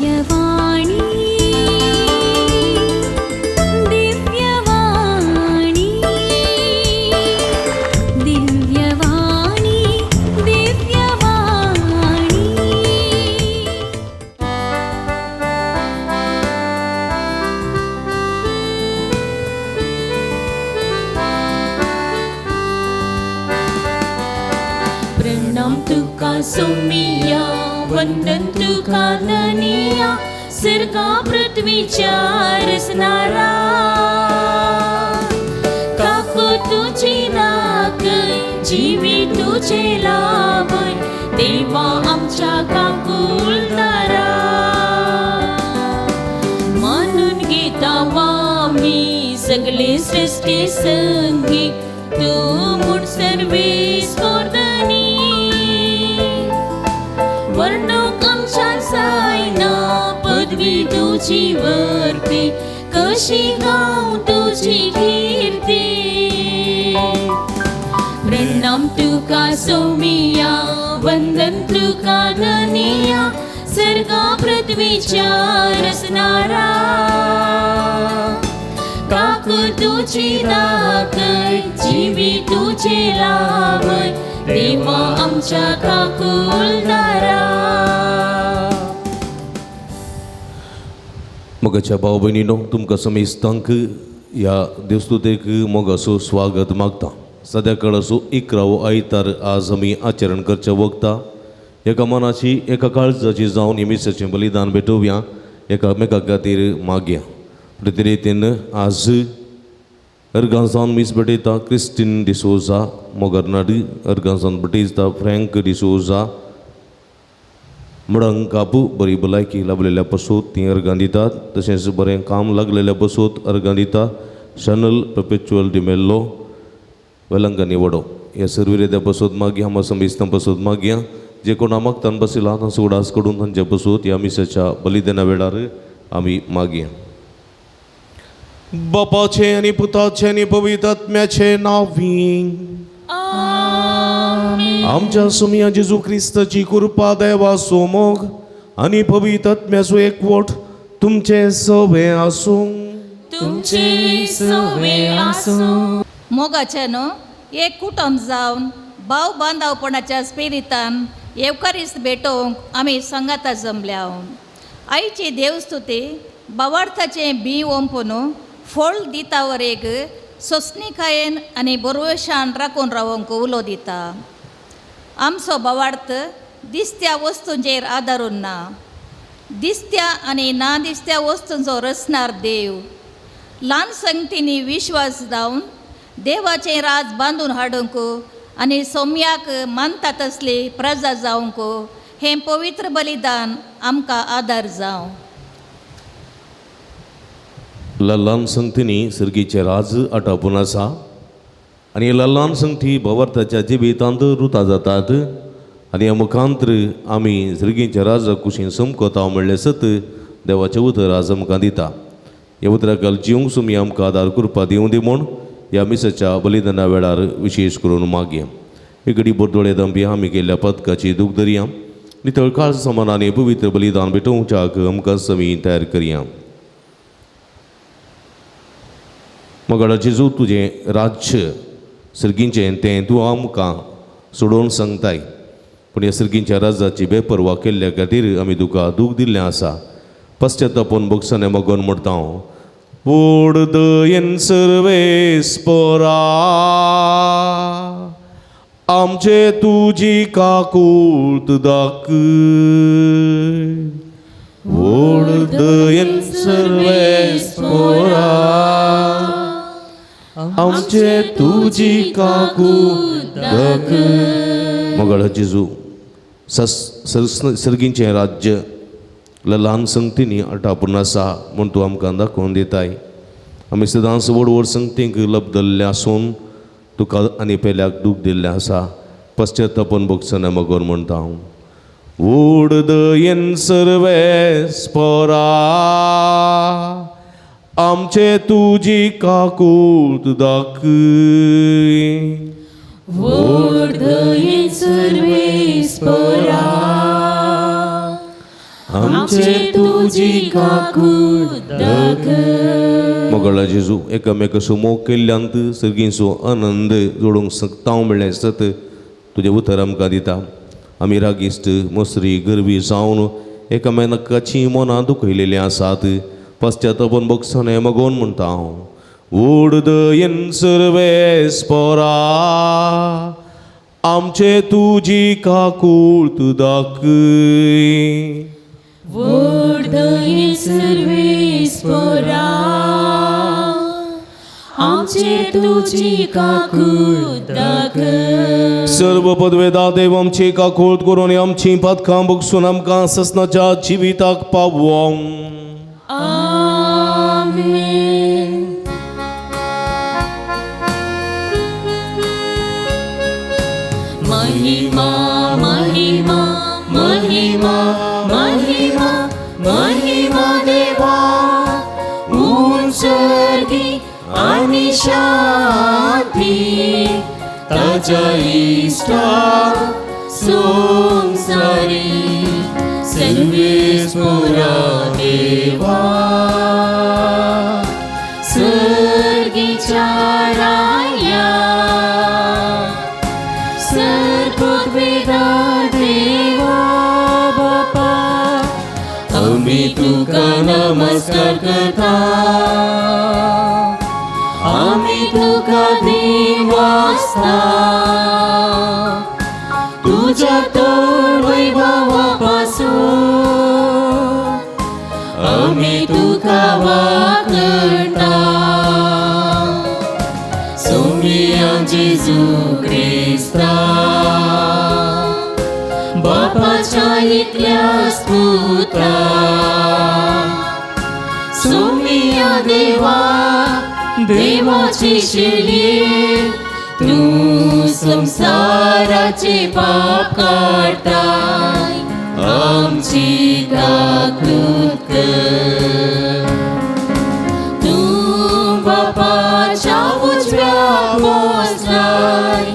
दिव्यवाणी, दिव्यवाणी, दिव्यवाणी, दिव्यवाणी. प्रणाम तुका सोमिया, वंदन तुका धनिया, सर्गा पृथ्वीच्या रचणारा. काकू तुझी राखय, जीवी तुझे लाभय, देवा आमच्या काकुळदारा. मानून घेता आमी सगळे सृष्टी संगी, तूं म्हूण सर्वेस्पोर धनी. वर्णूक आमच्या जायना पदवी तुजी वर्ती, कशी गावं तुजी कीर्ती. प्रणाम तुका सोमिया, वंदन तुका धनिया, सर्गा पृथ्वीच्या रचणारा. काकू तुझी राखय, जीवी तुझे लाभय, देवा आमच्या काकुळदारा. मोगाच्या भाव भयणीनो, तुमकां समेस्तांक ह्या देवस्तुतेक मोगाचो स्वागत मागता. सद्या काळाचो 11वो आयतार आज आमी आचरण करचें वखता. एका मनाची एका काळजाची जावन हे मिसाचें बलिदान भेटोवया, एकामेका खातीर मागया. ते रितीन आज अर्गां जावन मीस भेटयता क्रिस्टीन डिसोजा मोगरनाड, अर्गां जावन भेटयता फ्रँक डिसोजा मडंग कापू, बरी भलायकी लाभलेल्या पसूत तीं अर्गां दितात. तशेंच बरें काम लागलेल्या पसूत अर्गां दिता शनल परपेच्युअल डिमेल्लो वेलंगनी वडो. ह्या सर्विरेद्या पसूत मागया, आमा समिस्तां पसूत मागया. जे कोण मागतान बशिला तांचो उडास कडून तांचे पसूत ह्या मिसाच्या बलिदाना वेळार आमी मागया. बापाचें आनी पुताचें आनी पवित्र आत्म्याचें नांवी. आमच्या सोमया जेजू क्रिस्ताची कृपा, देवाचो मोग आनी पवित्र आत्म्याचो एकवट तुमचें सवें आसूं. तुमचे सवे आसूं. मोगाच्यानो, एक कुटुंब जावन भाव बांदावपणाच्या स्पिरितान येवकारीस्त भेटोवंक आमी सांगाता जमल्या. आयची देवस्तुती भावार्थाचें बीं ओंपून फळ दिता वरेक सोंसणीकायेन आनी बरवशान राखून रावंक उलो दिता. आमचो भावार्थ दिसत्या वस्तूंचेर आदारून ना. दिसत्या आनी ना दिसत्या वस्तूंचो रचणार देव. ल्हान संगतींनी विश्वास जावन देवाचें राज बांदून हाडूंक आनी सोम्याक मानता तसली प्रजा जावंक हें पवित्र बलिदान आमकां आदार जावं. ल्हान संगतींनी सर्गीचें राज आटापून आसा आनी ह्या ल्हान संगती भवार्थाच्या जिवितांत रुता जातात आनी ह्या मुखांत्र आमी सर्गीच्या राजा कुशीन समकता म्हणलें सत देवाचें उतर आज आमकां दिता. ह्या उतराक जिवंक सुमी आमकां आदार कृपा दिवं दी म्हूण ह्या मिसाच्या बलिदाना वेळार विशेश करून मागया. एक बोरदोळे दंपी आमी केल्ल्या पदकाची दूख धरया, नितळ काळ समानाने पवित्र बलिदान भेटोवच्याक आमकां समी तयार करया. मगळा जेजू, तुजें राज्य सर्गींचें तें तूं आमकां सोडोवन सांगताय, पूण ह्या सर्गींच्या राज्याची बेपर्वा केल्ल्या खातीर आमी तुका दूख दिल्लें आसा. पश्चातापून भोगसणे मगोन म्हणटा हांव, व्हड दयेन सर्वेस्परा, आमचे तुजी काकूत दाखय. व्हड दयेन सर्वेस्परा, आमचे तुजी काकूत दाखय. मोगाळ जेजू, सर्गींचें राज्य ल्हान संगतींनी आटापून आसा म्हूण तूं आमकां दाखोवन दिताय. आमी सदांच व्हड व्हड संगतींक लब्दल्ले आसून तुका आनी पेल्याक दूख दिल्लें आसा. पश्चातापून भोगसना मगोर म्हणटा हांव, व्हड दयेन सर्वेस्परा, आमचे तुजी काकूत दाखय. व्हड दयेन सर्वेस्परा, आमचेर तुजी काकूट दाखय. मोगाळा जेजू, एकामेकाचो मोग केल्ल्यांत सर्गींचो आनंद जोडूंक शकता म्हणलें सत तुजें उतर आमकां दिता. आमी रागिश्ट, मसरी, गर्वी जावन एकामेकाचीं मनां दुखयलेलीं आसात. पश्चातापन भोगसणें मगोवन म्हणटा हांव, व्हड दयेन सर्वेस्पोरा, आमचे तुजी काकूळत दाखय. व्हड दयेन सर्वेस्पोरा, आमचेर तुजी काकूट दाखय. सर्व पदवेदा देव, आमची काकूळत करून आमची पातकां भोगसून आमकां ससनाच्या जिविताक पावों. आमेन. महिमा महिमा महिमा महिमा महिमा देवा उंचर्गी आनी शांती ताज्या इश्टा संवसारी. सर्वेस्पोरा देवा, सर्गीच्या राया, सर्ववेदा देवा बापा, आमी तुका नमस्कार करता, आमी तुका दिवासता. तुज्या तोर वैभवा पासून आमी तुका वाकडता. सोमिया जेजू क्रिस्ता, बापाच्या इतल्या पुत्रा, सोमिया देवा, देवाची शेळये, तूं संवसाराचे पाप काडताय, आमची काकूत कर. तूं बापाच्या उजव्या बसलाय,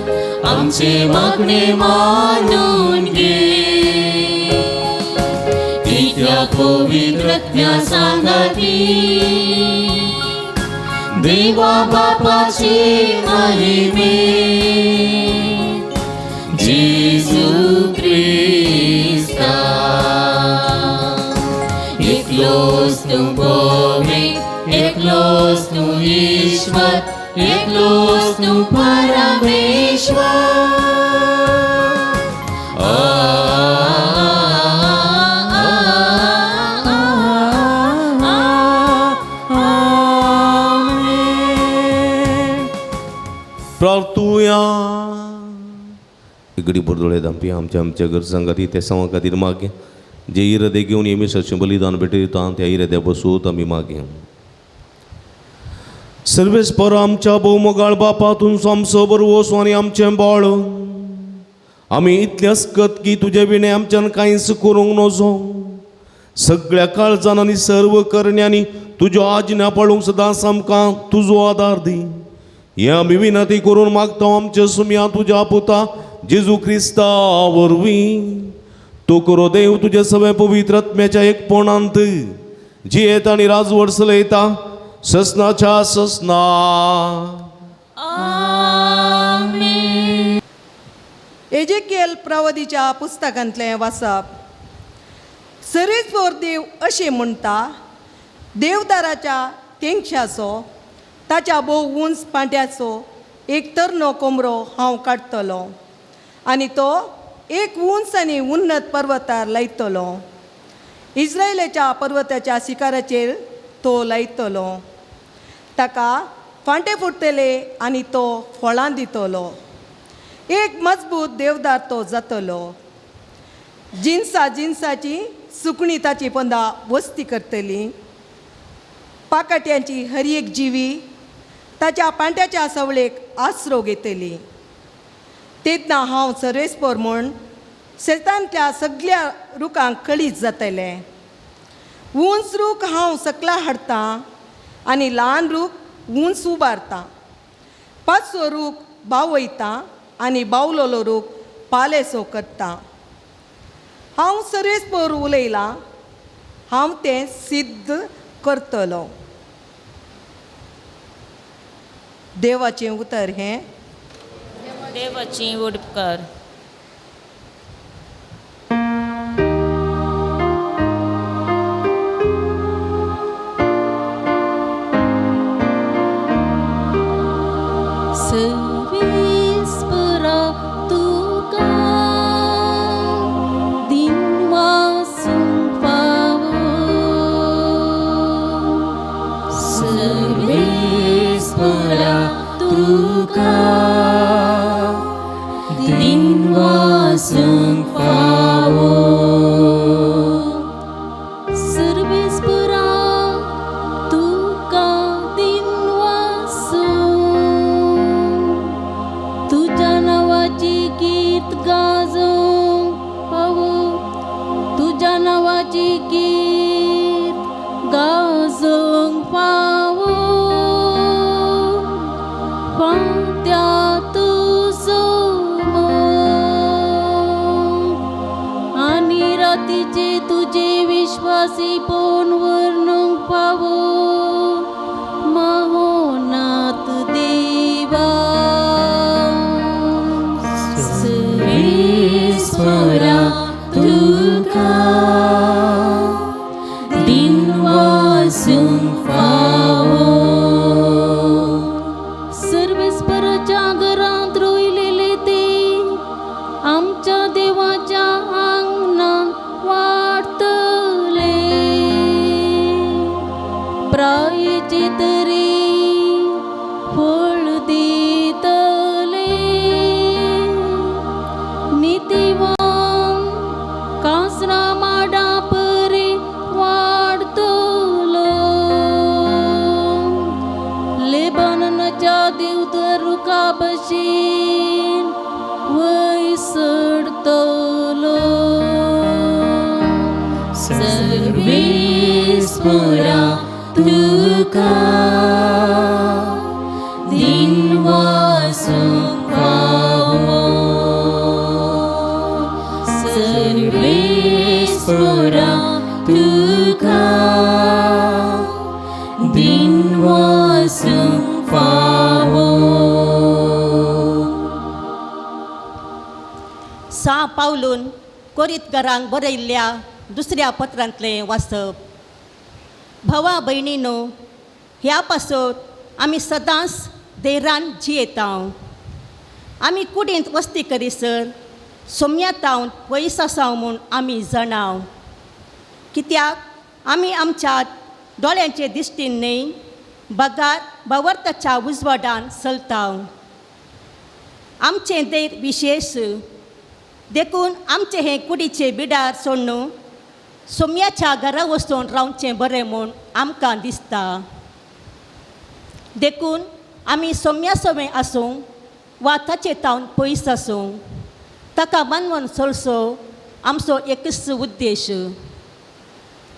आमचे मागणे मानून घे. कित्याक पवित्र आत्म्या सांगाती देवा बापाचे महिमे जेजू क्रिस्ता. एकलोच तूं पवित्र, एकलोच तूं ईश्वर, एकलोच तूं परमेश्वर. आ, आ, आ, आ, आमेन. प्रार्थुया. इगडी बोरदोळे दामपी आमच्या आमच्या गरजां खातीर, त्या सवां खातीर मागे जे इरादे घेवन हे मिसाचें बलिदान भेटयता, त्या इराद्या बसूत आमी मागे. सर्वेस्पर आमच्या भोवमोगाळ बापा, तुमचो आमचो बरवसो आनी आमचें बाळ. आमी इतले अस्कत की तुजे विणे आमच्यान कांयच करूंक नजो. सगळ्या काळजान आनी सर्व करण्यांनी तुज्यो आज्ञा पाळूंक सदांच आमकां तुजो आदार दी. हे आमी विनंती करून मागता आमच्या सुमया तुज्या पुता जेजू क्रिस्ता वरवीं. तो करो देव तुज्या सगळ्या पवित्र आत्म्याच्या एकपणांत जियेता आनी राजवट चलयता ससनाच्या ससना. आमेन. एजेकियल प्रवादीच्या पुस्तकांतलें वाचप. सर्वेस्पोर देव अशें म्हणटा, देवदाराच्या तेंगशाचो, ताच्या भोव उंच पांट्याचो एक तरनो कोमरो हांव काडटलो आनी तो एक उंच आनी उन्नत पर्वतार लायतलो. इस्रायलाच्या पर्वताच्या शिकाराचेर तो लायतलो. ताका फांटे फुट्टले आनी तो फळां दितलो. एक मजबूत देवदार तो जातलो. जिनसा जिनसाची सुकणी ताची पंदा वस्ती करतली. पाकाट्यांची हर एक जिवी ताच्या पांट्याच्या सवळेक आसरो घेतली. तेन्ना हांव सर्वेस्पोर म्हूण शेतांतल्या सगळ्या रुखांक कळीत जातलें. उंच रूख हांव सकला हाडटा आनी ल्हान रूख उंच उबारता. पांचवो रूख बावयता आनी बावलोलो रूख पालेसो करता. हांव सर्वेस्पोर उलयलां. हांव तें सिद्ध करतलो. देवाचें उतर हें. देवाची उपकार. सर्वेस्परा तुका दिनवासूंक फावो. सर्वेस्परा तुका दिनवासूंक फावो. सर्वेस्परा तुका दिनवासूं, तुज्या नांवाची कीर्त गाजोवंक फावो, तुज्या नांवाची कीर्त गाजोवंक फावो. फांत्या तुजो मोग आनी रातीचे तुजे विश्वासीपण वर्णूंक फावो, महोनाथ देवा. सर्वेस्परा तुका दिनवासूंक फावो. सर्वेस्पराच्या घरांत रोयलेले ते आमच्या देवाच्या आंगणांत वाडटले. प्रायेचे तरी फळ दितले. नितीवान कासरा माडा परी वाडतलो, लेबननाच्या देवदार रुखा भशेन वयर चडतलो. सर्वेस्परा तुका दिनवासूंक फावो. सर्वेस्परा तुका दिनवासूंक फावो. सा पावलून कोरीतकारांक बरयल्ल्या दुसऱ्या पत्रांतलें वाचप. भावा भयणीनो, ह्या पासत आमी सदांच धैर्यान जियेता. आमी कुडींत वस्ती करीसर सोम्या तावन पयस आसा म्हूण आमी जाणाव, कित्याक आमी आमच्या दोळ्यांचे दिश्टीन न्हय बगार भावार्थाच्या उजवाडान चलता. आमचें धैर्य विशेश, देखून आमचें हें कुडीचें बिडार सोडून सोम्याच्या घरा वचून रावचें बरें म्हूण आमकां दिसता. देखून आमी सोम्या सवें आसूं वा ताचे तावन पयस आसूं, ताका मानवन चलसो आमचो एकच उद्देश.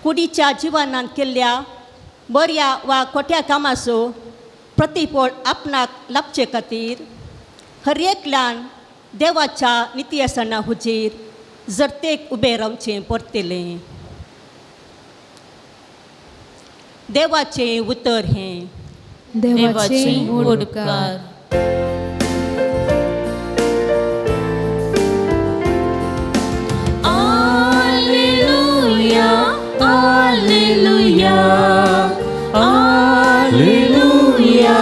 कुडीच्या जिवनान केल्ल्या बऱ्या वा खोट्या कामाचो प्रतिफळ आपणाक लाभचे खातीर हर एकल्यान देवाच्या नितीयसणा हुजीर जरतेक उबें रावचें पडटलें. देवाचें उतर हें. देवाचे उपकार. Alleluia, Alleluia, Alleluia,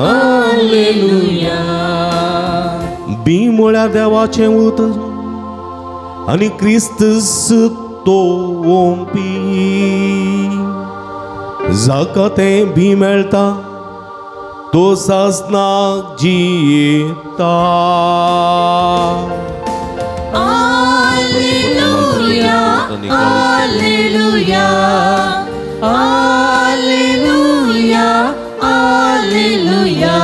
Alleluia. बी म्हळ्यार देवाचें उतर आनी क्रिस्तस तो ओंपी. जाका तें बी मेळटा तो सासनाक जियेता. Alleluia, Alleluia, Alleluia, Alleluia.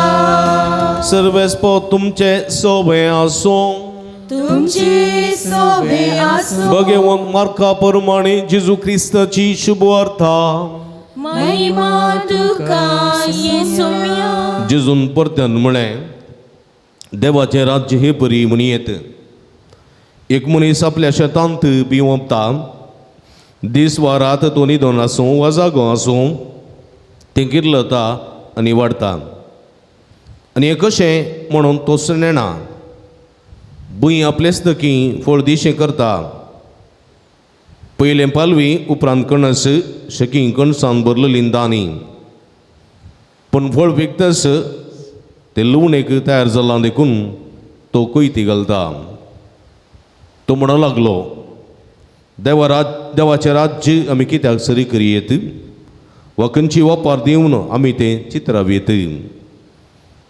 सर्वेस्पो तुमचे सोबे आसूं. तुमचे सोबे आसूं. भगवंत मार्का प्रमाणे जेजू क्रिस्ताची शुभवार्ता. महिमा तुका येसुम्या. जेजून परत्यान म्हळें, देवाचें राज्य हे परी म्हणयेत. एक मनीस आपल्या शेतांत बी ओंपता. दीस वा रात तो न्हिदोन आसूं वा जागो आसूं तें किर्लता आनी वाडता आनी हें कशें म्हणून तोच नेणा. भूंय आपलेच तकी फळ दिशें करता. पयलें पालवी उपरांत कणस शकी कणसान भरलेली दानी. पूण फळ पिकतच तें लुवणेक तयार जालां देखून तो कोयती घालता. तो म्हणूंक लागलो, देवाचें राज्य आमी कित्याक सरी करयेत वा खंयची वपार दिवन आमी तें चित्रावयेत.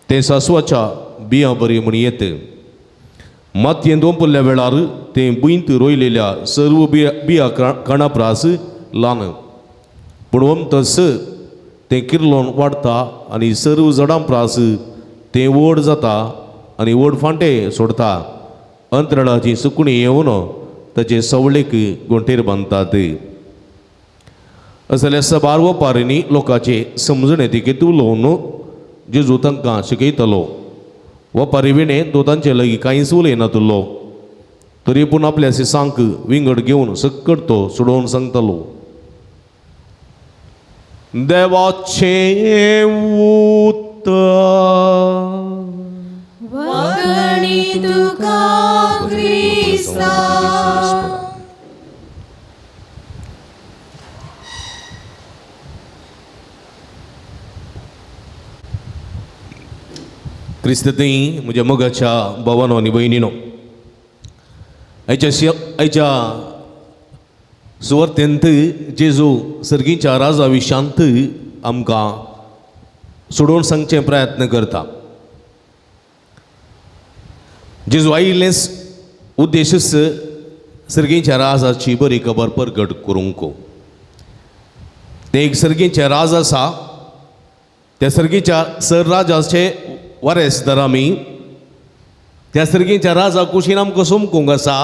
तें सासवाच्या बियां बरी म्हण येत. मातयेंत ओंपल्ल्या वेळार तें भुंयत रोयलेल्या सर्व बिया कणा प्रास ल्हान, पूण ओमतस तें किर्लोन वाडटा आनी सर्व झाडां प्रास तें व्हड जाता आनी व्हड फांटे सोडता. अंतराळाची सुकणीं येवन ताचे सवळेक गोंटेर बांदतात. असल्या सबार वपारींनी लोकांचे समजणे तिकेत उलोवन जेजू तांकां शिकयतलो. वपारी विणें तो तांचे लागीं कांयच उलयनातलो, तरी पूण आपल्या सिसांक विंगड घेवन सक्कड तो सोडोवन सांगतालो. देवाचें उतर. वागणी तुका क्रिस्ता. क्रिस्तती म्हज्या मोगाच्या भावानो आनी भयणीनो, आयच्या सुवार्तेंत जेजू सर्गीच्या राजा विशांत आमकां सोडोवन सांगचे प्रयत्न करता. जेजू आयिल्लेंच उद्देशूच सर्गीच्या राजाची बरी खबर परगट करूंक. तें एक सर्गीचें राज आसा. त्या सर्गीच्या सर राजाचे वारेसदार आमी. त्या सर्गीच्या राजा कुशीन आमकां सोमकूंक आसा.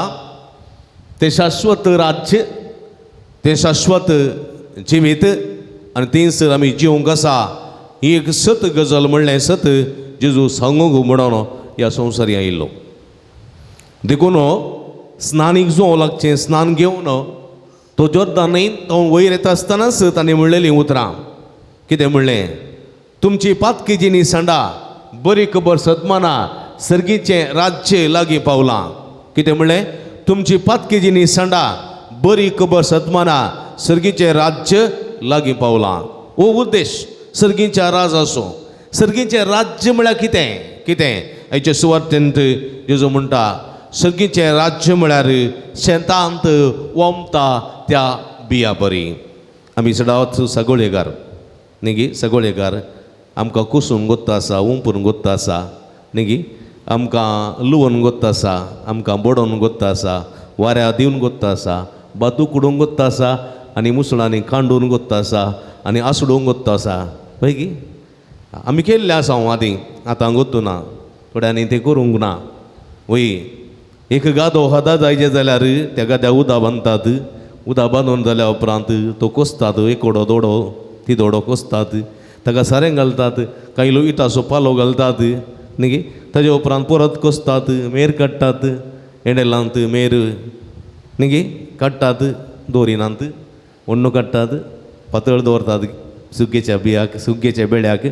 तें शाश्वत राज्य, तें शाश्वत जिवीत आनी थंयसर आमी जिवंक आसा. ही एक सत गजाल म्हणलें सत जेजू सांगूंक म्हणून ह्या संवसारी आयिल्लो. देखून स्नानीक जावं लागचें, स्नान घेवन तो जोर्दान न्हय तो वयर येता आसतनाच ताणें म्हणलेलीं उतरां कितें म्हणलें, तुमची पातकी जिणी सांडा, बरी खबर सदमाना, सर्गीचें राज्य लागीं पावलां. कितें म्हणलें, तुमची पातकी जिणी सांडा, बरी खबर सदमाना, सर्गीचें राज्य लागीं पावलां. हो उद्देश सर्गीच्या राजाचो. सर्गीचें राज्य म्हळ्यार कितें? कितें आयचे सुवार्तेंत जेजू म्हणटा, सर्गीचें राज्य म्हळ्यार शेतांत वोमता त्या बिया बरी. आमी चडावत सगोळेगार न्ही गी, सगोळेगार आमकां कुसून गोत्ता आसा, उंपून गोत्ता आसा न्ही गी, आमकां लुवोन गोत्ता आसा, आमकां बडोवन गोत्ता आसा, वाऱ्या दिवन गोत्ता आसा, बातू कुडूंक गोत्ता आसा आनी मुसळांनी कांडून गोत्ता आसा आनी आसडूंक गोत्ता आसा. पळय गी आमी केल्लें आसा हांव आदीं, आतां गोत्तू ना, थोड्यांनी तें करूंक ना. वय एक गादो हदा जायचे जाल्यार त्या गाद्या उदा बांदतात. उदा बांदून जाल्या उपरांत तो कोसतात, एकोडो दोडो ती दोडो कोसतात, ताका सारें घालतात, कांय लोक इटाचो पालो घालतात न्ही गी. ताजे उपरांत परत कोसतात, मेर काडटात, एंडेलांत मेर न्ही गी काडटात, दोरिनात ओण्णू काडटात, पातळ दवरतात सुगेच्या बियाक, सुगेच्या बेड्याक.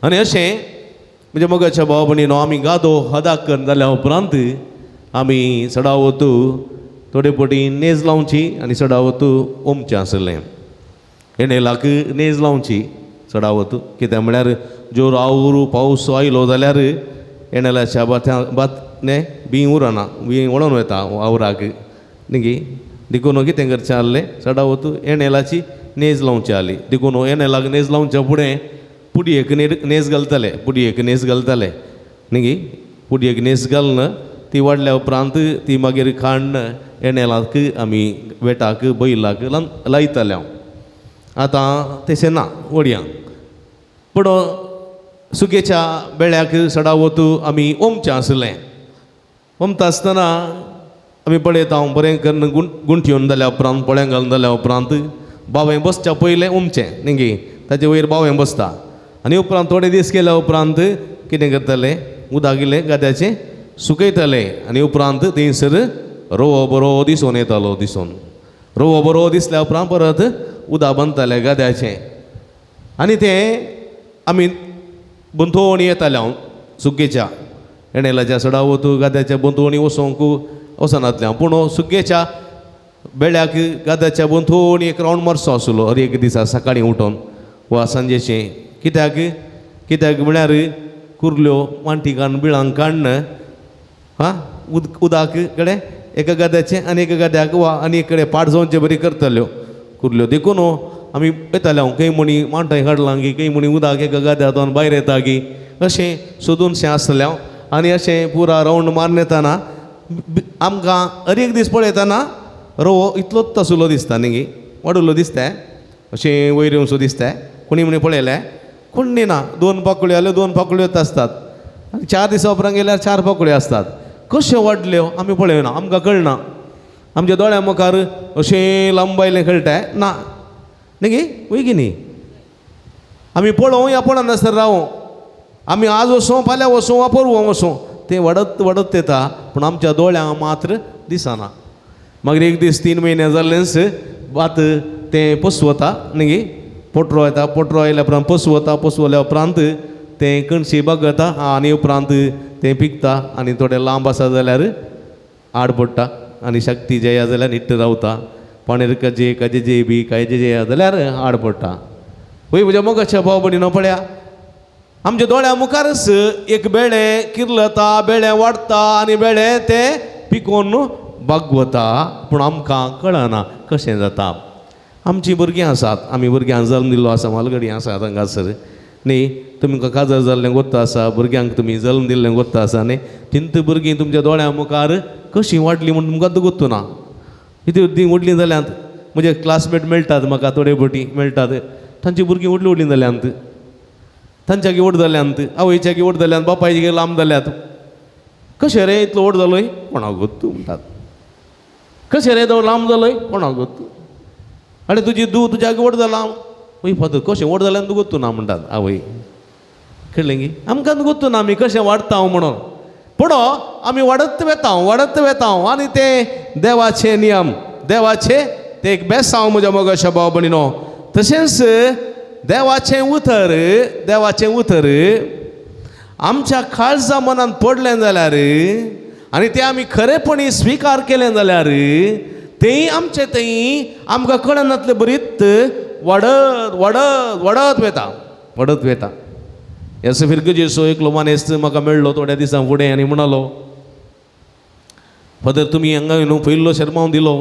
आनी अशें म्हणजे मोगाच्या भाव भयणीनो आमी गादो हदा करून जाल्या उपरांत आमी चडावत थोडे पटी नेज लावची आनी चडावत ओमचें आसलें. एंडेलाक नेज लावची चडावत, कित्याक म्हळ्यार जोर आवरू पावस आयलो जाल्यार एंडेलाच्या बात्या भात न्ही बी उरना, बी वळोन वता आवराक न्ही गी. देखून कितें करचें आहलें, चडावत एंडेलाची नेज लावची आहली. देखून एंडेलाक नेज लावच्या फुडें पुडयेक नेज घालताले, पुडयेक नेज घालताले न्ही गी. पुडयेक नेज घालून ती वाडल्या उपरांत ती मागीर खाण एंडेलाक आमी वेटाक बैलाक लायताले हांव. आतां तशें ना वडयां, पूण सुगेच्या बेळ्याक चडावत आमी ओमचें आसलें. ओमता आसतना आमी पळयता हांव बरें करून गुंठयेवन जाल्या उपरांत पोळ्यां घालून जाल्या उपरांत बावें बसच्या पयलें ओमचें न्ही गी, ताचे वयर बावें बसता आनी उपरांत थोडे दीस गेल्या उपरांत कितें करताले, उदक इल्लें गाद्याचें सुकयताले आनी उपरांत थंयसर रवो बरो दिसून येतालो दिसून. रवो बरो दिसल्या उपरांत परत उदक बांदताले गाद्याचें आनी तें आमी बंदोवणी येताले हांव सुगेच्या एणेलाच्या सडावत गाद्याच्या बंदोवणी वचोंक वचनातलें हांव. पूण सुगेच्या बेळ्याक गाद्याच्या बंदोवणी एक रावंड मारचो आसलो हर एक दिसा सकाळीं उठोन वा सांजेचें. कित्याक कित्याक म्हळ्यार कुर्ल्यो मांटिकान बिळांक काडन हां उदक कडेन एका गाद्याचें आनी एका गाद्याक वा आनी एक कडेन पाट जावचे बरी करताल्यो कुर्ल्यो. देखून आमी येताले हांव खंय म्हणी मांठाय काडलां की खंय म्हणी उदक एका गाद्यातून भायर येता की अशें सोदूनशें आसलें हांव. आनी अशें पुरा रावंड मारून येताना आमकां हर एक दीस पळयतना रवो इतलोच आसलो दिसता न्ही गी वाडुल्लो दिसता अशें वयर येवसो दिसता. कोणी म्हणी पळयलें कोण ना, दोन पाकळ्यो जाल्यार दोन पाकळ्योच आसतात आनी 4 दिसां उपरांत गेल्यार 4 पाकळ्यो आसतात. कश्यो वाडल्यो आमी पळयना, आमकां कळना, आमच्या दोळ्या मुखार अशें लांबायलें कळटा ना न्ही गी वय की न्ही. आमी पळोवं या पळोवनासतना रावूं, आमी आज वचूं फाल्यां वचूं वा परवां वचूं, तें वाडत वाडत येता पूण आमच्या दोळ्यांक मात्र दिसना. मागीर एक दीस 3 म्हयने जाल्लेंच भात तें पोसवता न्ही गी, पोटरो येता, पोटरो आयल्या उपरांत पोसवता, पोसवल्या उपरांत तें कणशी बागता आनी उपरांत तें पिकता आनी थोडें लांब आसा जाल्यार आड पडटा आनी शक्ती जया जाल्यार निट्ट रावता, पाणेर कजे कजे जे बी काय जे जया जाल्यार आड पडटा. वय म्हज्या मोगाच्या भाव भयणीनो पळया आमच्या दोळ्या मुखारच एक बेळें किर्लता, बेळें वाडटा आनी बेळें तें पिकोवन बागवता पूण आमकां कळना कशें जाता. आमचीं भुरगीं आसात, आमी भुरग्यांक जल्म दिल्लो आसा, म्हालगडी आसात हांगासर न्ही, तुमकां काजार जाल्लें गोत्ता आसा, भुरग्यांक तुमी जल्म दिल्लें गोत्ता आसा न्ही, तिंत भुरगीं तुमच्या दोळ्यां मुखार कशीं वाडलीं म्हूण तुमकां गोत्तू ना. कितें तीं व्हडलीं जाल्यांत, म्हजे क्लासमेट मेळटात म्हाका थोडे फावटी मेळटात, तांचीं भुरगीं व्हडलीं व्हडलीं जाल्यांत, तांच्यागी व्हड जाल्यांत, आवयच्यागी व्हड जाल्यांत, बापायच्यागी लांब जाल्यात. कशें रे इतलो व्हड जालोय कोणाक गोत्तू म्हणटात, कशें रे तो लांब जालोय कोणाक गोत्तू, आनी तुजी धूव तुज्यागी व्हड जाला वय फादर कशें व्हड जाल्यार तूं गोत्तू ना म्हणटात आवय. कळ्ळें गी, आमकां गोत्तू ना आमी कशें वाडटा म्हणून, पूण आमी वाडत वेता वाडत वेता आनी तें देवाचे नियम देवाचे तें एक बेसांव म्हज्या मोगाच्या भाव भयणीनो. तशेंच देवाचें उतर, देवाचें उतर आमच्या काळजा मनांत पडलें जाल्यार आनी तें आमी खरेपणी स्विकार केलें जाल्यार तेंय आमचें थंय आमकां कळनातलें बरीत वाडत वाडत वाडत वेता वाडत वेता. येसो फिरगजेचो एकलो मानेस्त म्हाका मेळ्ळो थोड्या दिसां फुडें आनी म्हणालो, फादर तुमी हांगा न्हू पयलो शेरमांव दिलो,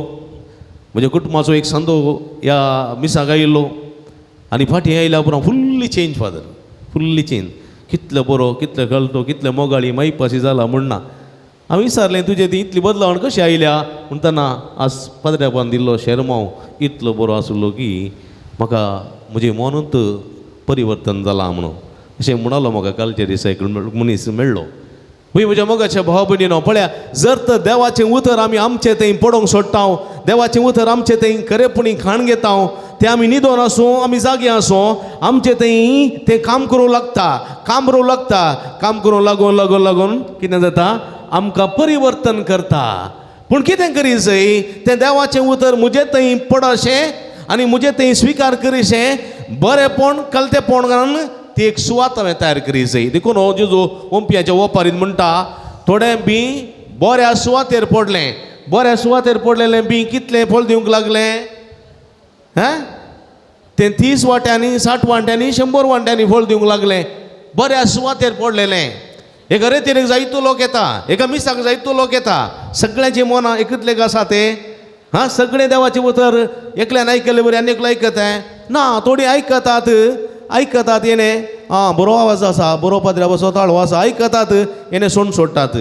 म्हज्या कुटुंबाचो एक सांदो ह्या मिसाक आयिल्लो आनी फाटीं आयल्या उपरांत fully change father, fully change, कितलो बरो कितलो कळटो कितले मोगाळी मायपाशी जाला म्हण ना. हांवें विचारलें तुजें ती इतली बदलावण कशी आयल्या म्हणटना आज पाद्र्याबान दिल्लो शेरमांव इतलो बरो आसलो की म्हाका म्हजें मनूच परिवर्तन जालां म्हणून अशें म्हणालो म्हाका कालच्या दिसा एक मनीस मेळ्ळो. वय म्हज्या मोगाच्या भाव भयणीनो पळया, जर तर देवाचें उतर आमी आमचें थंय पडोवंक सोडटा, देवाचें उतर आमचें थंय खरेपणी खाण घेता, तें आमी न्हिदोन आसूं आमी जागे आसूं आमचें थंय तें काम करूंक लागता, काम करूंक लागता, काम करूंक लागून लागून लागून कितें जाता आमकां परिवर्तन करता. पूण कितें करी जाय तें देवाचें उतर म्हजें थंय पडशें आनी म्हजें थंय स्विकार करीशें बरेंपण कलतेपण घालून ती एक सुवात हांवें तयार करी जाय. देखून हो जेजू ओंपयाच्या ओपारीन म्हणटा थोडें बी बऱ्या सुवातेर पडलें, बऱ्या सुवातेर पडलेलें बी कितलें फळ दिवंक लागलें हें तें 30 वांट्यांनी 60 वांट्यांनी 100 वांट्यांनी फळ दिवंक लागलें, बऱ्या सुवातेर पडलेलें. एका रेतीर जायतो लोक येता, एका मिसाक जायतो लोक येता, सगळ्यांची मनां एकतलेक आसा तें हां सगळें देवाचें उतर एकल्यान आयकलें बरें आनी एकलो आयकता ना, थोडीं आयकतात आयकतात येणें आं बरो आवाज आसा बरो पाद्र्या बसो ताळो आसा आयकतात येणें सोण सोडटात,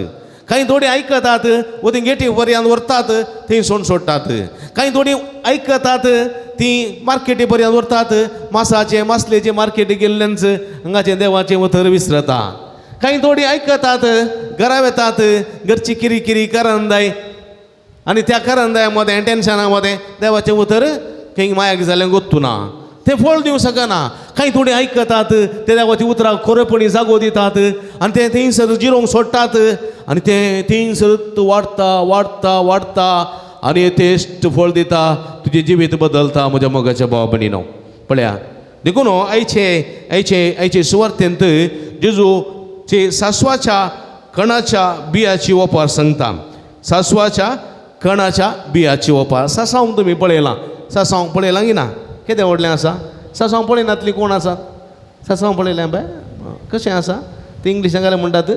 कांय थोडीं आयकतात वो ती गेटी पर्यंत व्हरतात थंय सोण सोडटात, कांय थोडीं आयकतात ती मार्केटी पर्यंत व्हरतात, मासाचें मासलेचें मार्केटी गेल्ल्यानच हांगाचें देवाचें उतर विसरता, कांय थोडीं आयकतात घरा वेतात घरची किरी किरी करंदाय आनी त्या करंदाय मदें टेन्शना मदें देवाचें उतर खंय मायाक जालें गोत्तू ना, तें फळ दिवंक शकना. कांय थोडीं आयकतात ते देवाच्या उतराक खरेपणी जागो दितात आनी तें थंयसर जिरोवंक सोडटात आनी तें थंयसर वाडटा वाडटा वाडटा आनी यथेश्ट फळ दिता, तुजें जिवीत बदलता म्हज्या मोगाच्या भाव भयणीनो. पळया देखून आयचे आयचे आयचे सुवार्तेंत जेजूचे सासवाच्या कणाच्या बियाची ओपार सांगता. सासवाच्या कणाच्या बियाची ओपार. सासांव तुमी पळयलां, सासांव पळयलां की ना? केदें व्हडलें आसा सासांव? पळयनातली कोण आसा? सासांव पळयलें बाय? कशें आसा तें? इंग्लिशान घालें म्हणटात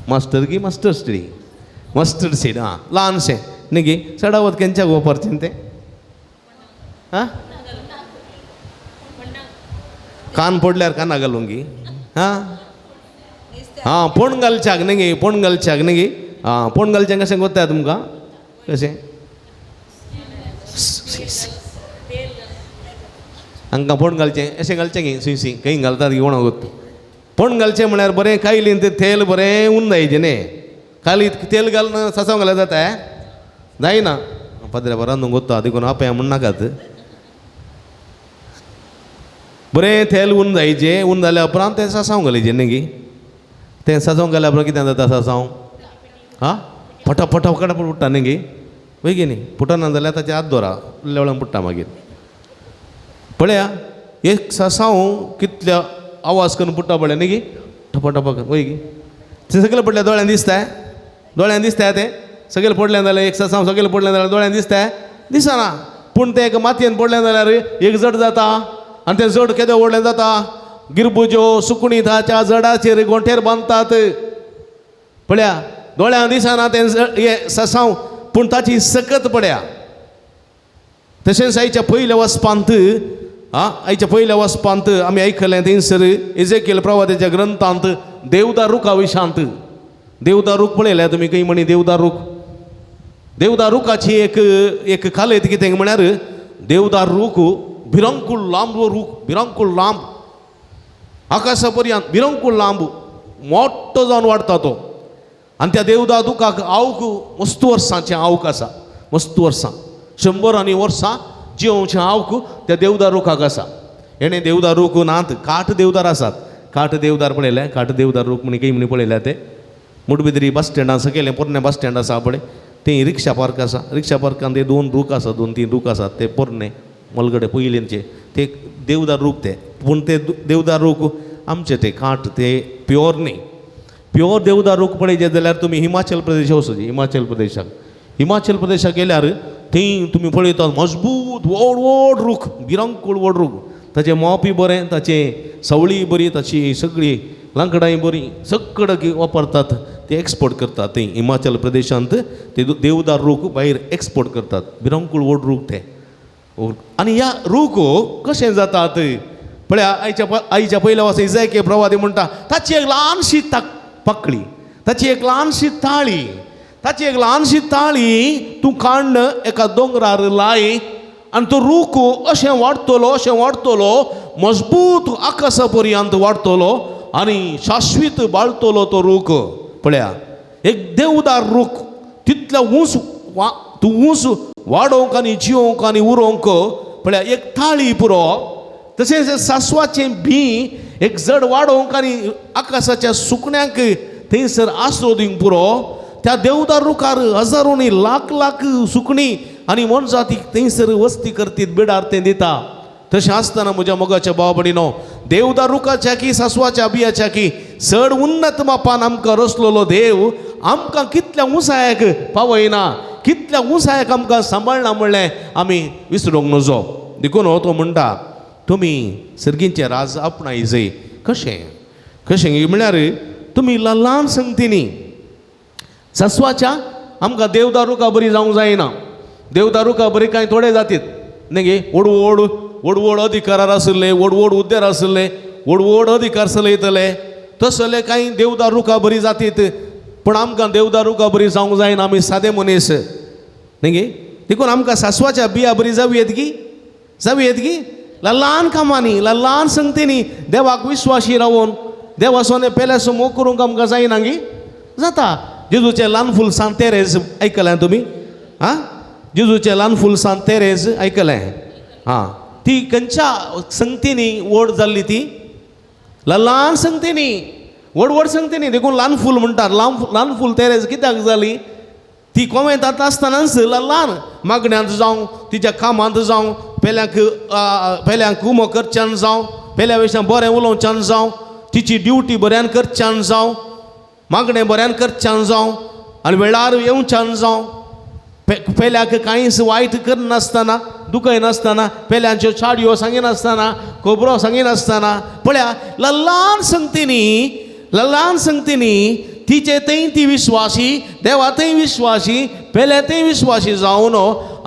मास्टर की मास्टर स्ट्री मस्टर्ड सीड. आं, ल्हानशें न्ही गी? चडावत केंच्याक वापरचें तें? आं, कान पडल्यार काना घालूंक गी? आं आं, फोण घालच्याक न्ही गी? फोण घालच्याक न्ही गी? आं, फोण घालचें कशें कोत्ता तुमकां? कशें हांकां फोण घालचें? अशें घालचें गी? सुय सुय खंय घालतात गी कोणाक? फोण घालचें म्हळ्यार बरें कायलीन तें तेल बरें उंदायचें न्ही? काली तेल घालून सासांव घाल्यार जाता? जायना. पदऱ्या रांदूंक वता देखून आपें म्हण नाकात. बरें तेल उन जायचें, उन जाल्या उपरांत तें सासांव घालयचें न्ही गी? तें सासांव घाल्या उपरांत कितें जाता सासांव? आं, फटा फटा फटा पुट्टा न्ही गी? वय गी न्ही? पुटना जाल्यार ताचे हात दवरा, लेवळां पुट्टा मागीर. पळया एक सासांव कितल्या आवाज करून पुट्टा पळय न्ही गी? ठपा ठपा करून वय गी? तें सगळें पडल्या दोळ्यान दिसता? दोळ्यान दिसता तें सगळें पडलें जाल्यार? एक सासांव सगळें पडलें जाल्यार दोळ्यान दिसता? दिसना. पूण तें एक मातयेन पडलें जाल्यार एक जड जाता आनी तें जड केदें व्हडलें जाता. गिरबुज्यो सुकणीं ताच्या जडाचेर गोंठेर बांदतात. पळया दोळ्यान दिसना तें हें सासांव, पूण ताची सकत पळया. तशेंच आयच्या पयल्या वचपांत, आं, आयच्या पयल्या वचपांत आमी आयकलें थंयसर इजेकेल प्रवादाच्या ग्रंथांत देवदार रुखा विशांत. देवदार रूख पळयल्या तुमी खंय म्हणी? देवदार रूख, देवदार रुखाची एक एक कालयत कितें म्हळ्यार देवदार रूख भिरांकूळ लांब रूख, भिरांकूळ लांब आकाशा पर्यंत भिरांकूळ लांब मोठो जावन वाडटा तो. आनी त्या देवदार रुखाक आवक मस्त वर्सांचें आवक आसा, मस्त वर्सां, शंबरांनी वर्सां जियोवचें आवक त्या देवदार रुखाक आसा. हेणें देवदार रूख नात, काठ देवदार आसात. काठ देवदार पळयलें? काठ देवदार रूख म्हणी खंय म्हणी पळयल्या ते? मुडबिद्री बस स्टँडा सकयलें पोरणें बस स्टँड आसा पळय, थंय रिक्षा पार्क आसा. रिक्षा पार्कान ते दोन रूख आसा, दोन तीन रूख आसात ते पोरणे मलगडे पयलींचे, ते देवदार रूख ते. पूण ते देवदार रूख आमचे ते काठ ते प्योर न्ही. प्योर देवदार रूख पळयचे जाल्यार तुमी हिमाचल प्रदेश वचोचें. हिमाचल प्रदेशाक, हिमाचल प्रदेशाक गेल्यार थंय तुमी पळयतात मजबूत व्हड व्हड रूख, भिरांकूळ व्हड रूख. ताचें मोपय बरें, ताचें सवळीय बरी, ताची सगळी लांकडांय बरी, सगळें वापरतात ते, एक्सपोर्ट करतात थंय हिमाचल प्रदेशांत. ते देवदार रूख भायर एक्सपोर्ट करतात, भिरांकूळ व्हड रूख ते. आनी ह्या रूख कशें जातात पळया. आयच्या आयच्या पयल्या वासा इजायके प्रवादी म्हणटा, ताची एक ल्हानशी पाकळी, ताची एक ल्हानशी ताळी, ताची एक ल्हानशी ताळी तूं काण्ण एका दोंगरार लाय आनी तो रूख अशें वाडटलो, अशें वाडटलो, मजबूत आकाशा पर्यंत वाडटलो आनी शाश्वीत बाळटलो तो रूख. पळया एक देवदार रूख तितल्या ऊंच वा तूं ऊंच वाडोवंक आनी जियोवंक आनी उरोवंक पळया एक ताळी पुरो. तशेंच सासवाचें बीं एक जड वाडोवंक आनी आकाशाच्या सुकण्यांक थंयसर आसरो दिवंक पुरो. त्या देवदार रुखार हजारोंनी लाख लाख सुकणीं आनी मोनजाती थंयसर वस्ती करतीत, बिडार तें दिता. तशें आसतना म्हज्या मोगाच्या भाव भयणीनो, देवदार रुखाच्या की सासवाच्या बियाच्या की चड उन्नत मापान आमकां रचलोलो देव आमकां कितल्या उंचायेक पावयना, कितल्या उंचायेक आमकां सांबाळना म्हणलें आमी विसरूंक नजो. देखून हो तो म्हणटा तुमी सर्गींचें राज आपणाय जय. कशें कशें म्हळ्यार तुमी ल्हान संगतींनी सासवाच्या आमकां देवदार रुखा बरी जावंक जायना. देवदार रुखा बरी कांय थोडे जातीत न्ही गे? व्हड व्हड व्हड व्हड अधिकारार आशिल्ले, व्हड व्हड हुद्द्यार आशिल्ले, व्हड व्हड अधिकार चलयतले तसले कांय देवदार रुखा बरी जातीत. पूण आमकां देवदार रुखा बरी जावंक जायना, आमी सादे मनीस न्ही गे? देखून आमकां सासवाच्या बिया बरी जावं येत गी? जावं येत गी? ल्हान कामांनी, ल्हान संगतींनी देवाक विश्वासी रावून देवासोने पेल्याचो मोग करूंक आमकां जायना गी? जाता. जेजूचें ल्हान फूल सांत तेरेज आयकलें तुमी? आं, जेजूचें ल्हान फूल सांत तेरेज आयकलें? आं, ती खंयच्या संगतींनी व्हड जाल्ली? ती ल्हान संगतींनी, व्हड व्हड संगतींनी. देखून ल्हान फूल म्हणटात. ल्हान ल्हान फूल तेरेज कित्याक जाली? ती कोवेंतांत आसतनाच ल्हान मागण्यांत जावं तिच्या कामांत जावं पेल्यांक पेल्यांक उमो करच्यान जावं पेल्या विशयान बरें उलोवच्यान जावं तिची ड्युटी बऱ्यान करच्यान जावं मागणें बऱ्यान करच्यान जावं आनी वेळार येवच्यान जावं पेल्याक कांयच वायट करनासतना दुखयनासतना पेल्यांच्यो चाडयो सांगिनासतना खबरो सांगिनासतना पळया ल्हान संगतींनी ल्हान संगतींनी तिचे थंय ती विश्वासी देवा थंय विश्वासी पेल्या थंय विश्वासी जावन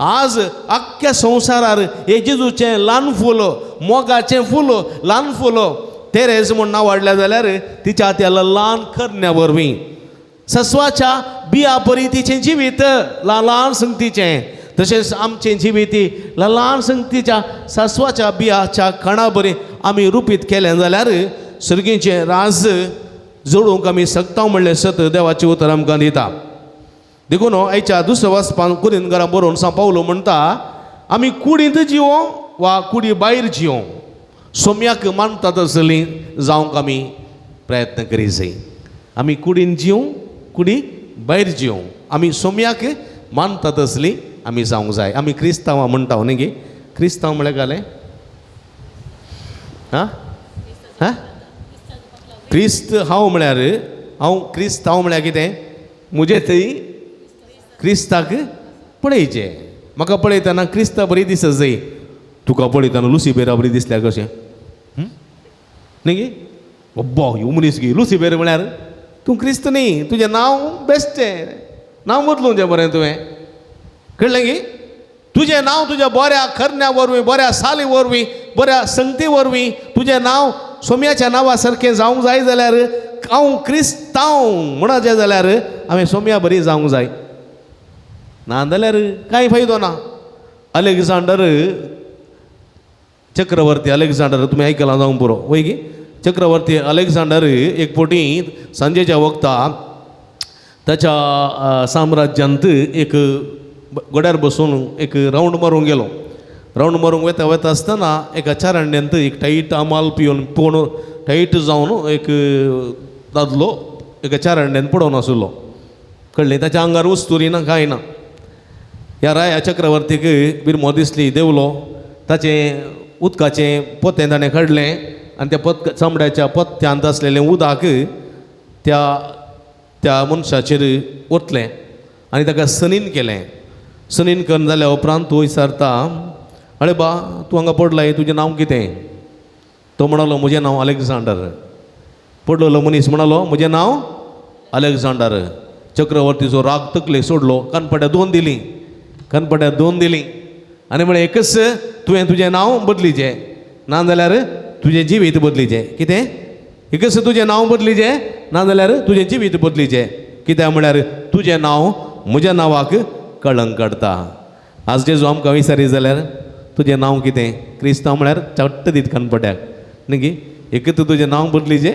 आज आख्ख्या संवसारार हे जेजूचें ल्हान फूल मोगाचें फूल ल्हान फूल तेरेज म्हूण नांव वाडलें जाल्यार तिच्या त्या ल्हान करण्या वरवीं सस्वाच्या बिया परी तिचें जिवीत ल्हान संगतीचें तशेंच आमचें जिवीत ल्हान संगतीच्या सस्वाच्या बियाच्या कणा बरी आमी रुपीत केलें जाल्यार सर्गीचें राज जोडूंक आमी शकता म्हणलें सत देवाचें उतर आमकां दिता. देखून आयच्या दुसऱ्या वाचपान कुरीन घरां बरोवन सांव पावलो म्हणटा आमी कुडींत जिवों वा कुडी भायर जिवों सोम्याक मानता तसली जावंक आमी प्रयत्न करी जाय. आमी कुडीन जिवं कुडी भायर जिवं आमी सोम्याक मानता तसली आमी जावंक जाय. आमी क्रिस्तांवां म्हणटा न्ही गे क्रिस्तांव म्हळ्यार घालें आं आं क्रिस्त हांव म्हळ्यार हांव क्रिस्त हांव म्हळ्यार कितें म्हजें थंय क्रिस्ताक पळयचें म्हाका पळयतना क्रिस्ता बरी दिसत जाय तुका पळयतना लुसीबेरा बरी दिसल्या कशें न्ही गे अब्बा ह्यो मनीस गे लुसीबेर म्हळ्यार तूं क्रिस्त न्ही तुजें नांव बेश्टें नांव बदलूं बरें तुवें कळ्ळें गी तुजें नांव तुज्या बऱ्या करण्या वरवीं बऱ्या साली वरवीं बऱ्या संगती वरवीं तुजें नांव सोम्याच्या नांवा सारकें जावंक जाय जाल्यार हांव क्रिस्तांव म्हणचें जाल्यार हांवें सोम्या बरी जावंक जाय ना जाल्यार कांय फायदो ना. अलेक्झांडर चक्रवर्ती अलेक्झांडर तुमी आयकलां जावंक पुरो वय गी चक्रवर्ती अलेक्झांडर एक फावटी सांजेच्या वखता ताच्या साम्राज्यांत एक घोड्यार बसून एक रावंड मारूंक गेलो. रावंड मारूंक वता वता आसतना एका चारांड्यांत एक टायट आमाल पिवन पोण टायट जावन एक दादलो एका चारांड्यांत पडोवन आशिल्लो कळ्ळें ताच्या आंगार वस्तुरी ना कांय ना. ह्या राया चक्रवर्तीक बिरमो दिसली देवलो ताचें उदकाचें पोतें ताणें काडलें आनी त्या पत चामड्याच्या पोत्यांत आसलेलें उदक त्या त्या मनशाचेर ओतलें आनी ताका सनीन केलें. सनीन करून जाल्या उपरांत तूं विचारता अरे बा तूं हांगा पडलाय तुजें नांव कितें? तो म्हणालो म्हजें नांव अलेक्झांडर. पडलेलो मनीस म्हणालो म्हजें नांव अलेक्झांडर. चक्रवर्तीचो राग तकलेक सोडलो कानपट्या दोन दिली कानपट्या दोन दिली आनी म्हळें एकच तुवें तुजें नांव बदलीचें ना जाल्यार तुजें जिवीत बदलीचें. कितें एकच तुजें नांव बदलीचें ना जाल्यार तुजें जिवीत बदलीचें कित्याक म्हळ्यार तुजें नांव म्हज्या नांवाक कळंक काडटा. आज जेजू आमकां विचारी जाल्यार तुजें नांव कितें? क्रिस्तांव म्हळ्यार चट्ट दीत कानपट्याक न्ही गी एकच तुजें नांव बदलीचें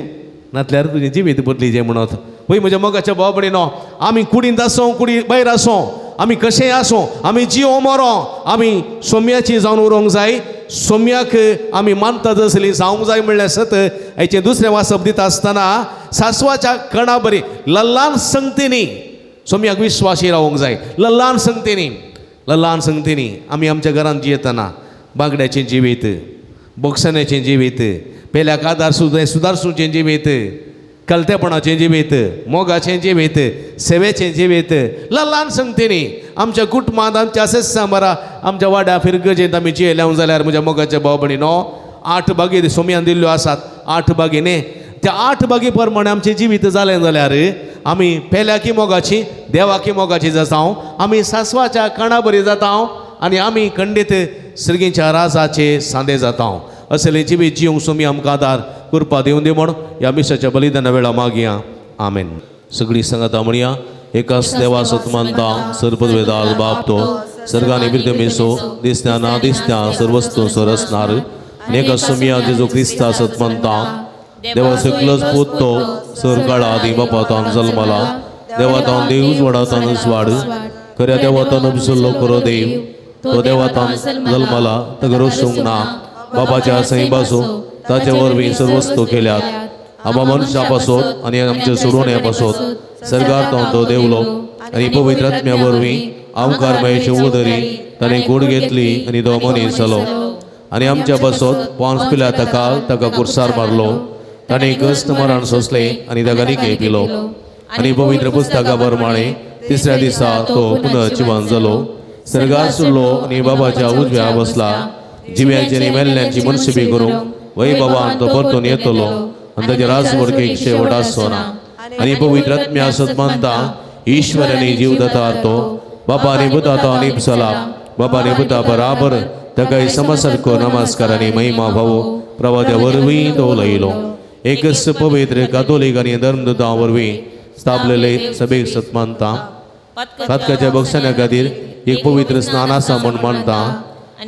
नातल्यार तुजें जिवीत बदलीचें म्हणत. वय म्हज्या मोगाच्या भाव भयणीनो आमी कुडींत आसूं कुडी भायर आसूं आमी कशेंय आसूं आमी जियो मरो आमी सोम्याची जावन उरोंक जाय. सोम्याक आमी मानता तसली जावंक जाय म्हणलें सत हाचें दुसरें वाचप दिता आसतना सासवाच्या कणा बरी ल्हान संगतींनी सोम्याक विश्वासी रावंक जाय. ल्हान संगतींनी ल्हान संगतींनी आमी आमच्या घरांत जियेतना बांगड्याचें जिवीत बोक्सण्याचें जिवीत पेल्याक आदार सुदारसूचें जिवीत कलतेपणाचें जिवीत मोगाचें जिवीत सेवेचें जिवीत ल्हान संगतींनी आमच्या कुटुंबांत आमच्या सत्सांबरा आमच्या वाड्या फिरगजेंत आमी जियेल्या जाल्यार म्हज्या मोगाच्या भाव भयणीनो 8 बागी सोम्यान दिल्ल्यो आसात 8 बागी न्ही त्या 8 बागी प्रमाणे आमचें जिवीत जालें जाल्यार आमी पेल्याकी मोगाची देवाकी मोगाची जाता आमी सासवाच्या कणा बरी जाता आनी आमी खंडीत सर्गीच्या राजाचे सांदे जाता. असले जिवीत जिवंक सोमी आमकां आदार कृपा दिवन दी म्हण ह्या मिसाच्या बलिदाना वेळा मागया. आमेन. सगळी सांगाता म्हणया एकाच देवा सत मानता सर्पवेदाल बाप तो सर्गानी बिरदमेसो दिसत्या ना दिसत्या सर्वस्तू सरसणार एका सोमिया जेजू क्रिस्ता सत मानता देवा सकलच पूत तो सरकाळा आदी बापातान जल्मला देवातान देव वडातान स्वाड खऱ्या देवातान बिसरलो खरो देव तो देवातान जल्मला ताका रोसूंक ना बाबाच्या सैबासो ताचे वरवीं सर्वस्तू केल्यात आबा मनशा पासत आनी आमचे सोडून पासत सर्गार तो देवलो आनी पवित्र आत्म्या वरवीं आमकार महेश उदरी ताणें गोड घेतली आनी तो मनीस जालो आनी आमच्या बसोत पांच पिला ताका ताका कुर्सार मारलो. ताणें कश्ट मरण सोंसलें आनी ताका निके पिलो आनी पवित्र पुस्तका प्रमाणे तिसऱ्या दिसा तो पुनर्जिवन जालो, सर्गार सुरलो आनी बाबाच्या उजव्या बसला. जिव्यांची आनी मेल्ल्यांची मनशिबी करूंक वय बाबान तो परतून येतलो आनी ताचे राजवडकेक शेवट आसचो ना. आनी पवित्र आत्म्या सत मानता ईश्वर आनी जीव दातार तो बाबा आनी पुता तो आनी चला बाबा आनी पुता बराबर ताका समसारको नमस्कार आनी महिमा भावो प्रवाद्या वरवीं तो लयलो. एकच पवित्र कातोलीक आनी धर्मदूतां वरवीं स्थापलेले सभेक सत मानता. पातकाच्या बक्षण्या खातीर एक पवित्र स्नान आसा म्हूण मानता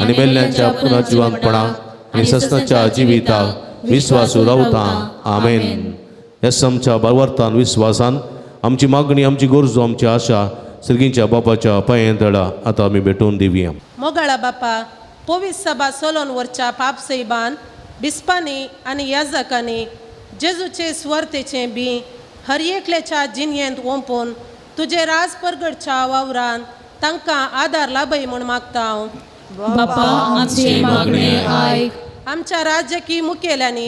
आनी मेल्ल्यांच्या पुनर्जिवंतपणाक आनी सस्नाच्या जिविताक विस्वासू रावता. आमेन. ह्या आमच्या बळवर्तान विस्वासान आमची मागणी, आमची गरजो, आमची आशा सर्गींच्या बापाच्या पांये तळा आतां आमी भेटोवन दिवया. मोगाळा बापा, पोवीस सभा सोलोन वरच्या पापसैबान बिस्पांनी आनी याजकांनी जेजूचे स्वर्थेचें बी हर एकल्याच्या जिणयेंत ओंपून तुजे राज परगडच्या वावरान तांकां आदार लाभय म्हूण मागता हांव. बापा आमचे मागणे आयक. आमच्या राजकीय मुखेल्यांनी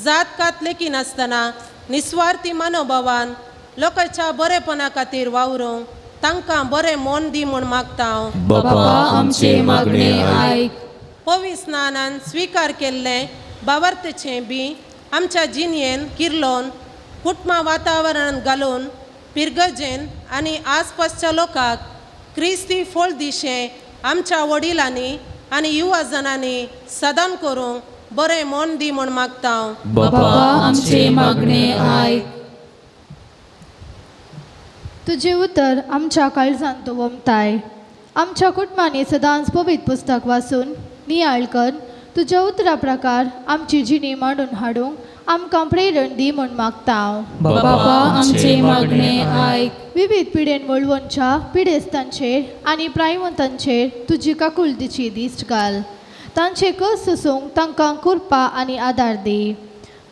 जात कात लेखिनासतना निस्वार्थी मनोभावान लोकांच्या बरेपणा खातीर वावरूंक तांकां बरें मन दी म्हूण मागता हांव. बापा आमचे मागणे आयक. पवी स्नानान स्विकार केल्लें बावर्तेचें बी आमच्या जिणयेन किर्लोन कुटुंबा वातावरणांत घालून पिरगजेन आनी आसपासच्या लोकांक क्रिस्ती फळ दिशें आमच्या वडिलांनी आनी युवा जणांनी सदां करूंक बरें मन दी म्हूण मागता हांव. बापा आमचे मागणे आयक. तुजें उतर आमच्या काळजांत वमताय. आमच्या कुटुंबांनी सदांच पवित्र पुस्तक वाचून नियाळ कर तुज्या उतरा प्रकार आमची जिणी मांडून हाडूंक आमकां प्रेरण दी म्हूण मागता हांव. बापा आमचे मागणे आयक. विविध पिडेन वळवणच्या पिडेस्तांचेर आनी प्रायवंतांचेर तुजी काकुळतीची दिश्ट घाल. तांचे कस सोसूंक तांकां कृपा आनी आदार दी.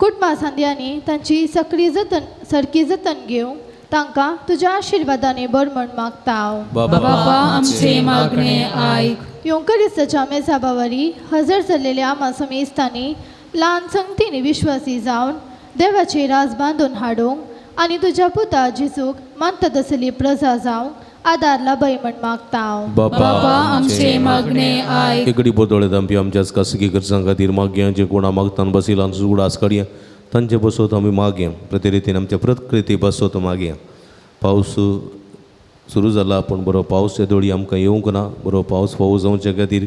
कुटुंबा सांद्यांनी तांची सकरी जतन सारकी जतन घेवंक तांकां तुज्या आशिर्वादांनी बर म्हूण मागता हांव. बापा आमचे मागणे आयक. योंकरिस्ताच्या मेजाबावरी हजर जाल्लेल्या आमा समेस्तांनी ल्हान संगतींनी विश्वासी जावन देवाचे राज बांदून हाडूंक आनी तुज्या पुता जेजूक मानता तसली प्रजा जावंक आदार लाभय म्हूण मागता हांव. बापा आमचे मागणे आयक. एकडे बोदोळे आमची आमच्याच खासगी गरजां खातीर मागया. जे कोणा मागतान बसिलान उगडास काडया तांचे बसोत आमी मागया. प्रति रितीन आमच्या प्रकृती बसोत मागया. पावस सुरू जाला पूण बरो पावस येदोळी आमकां येवंक ना. बरो पावस फावो जावचे खातीर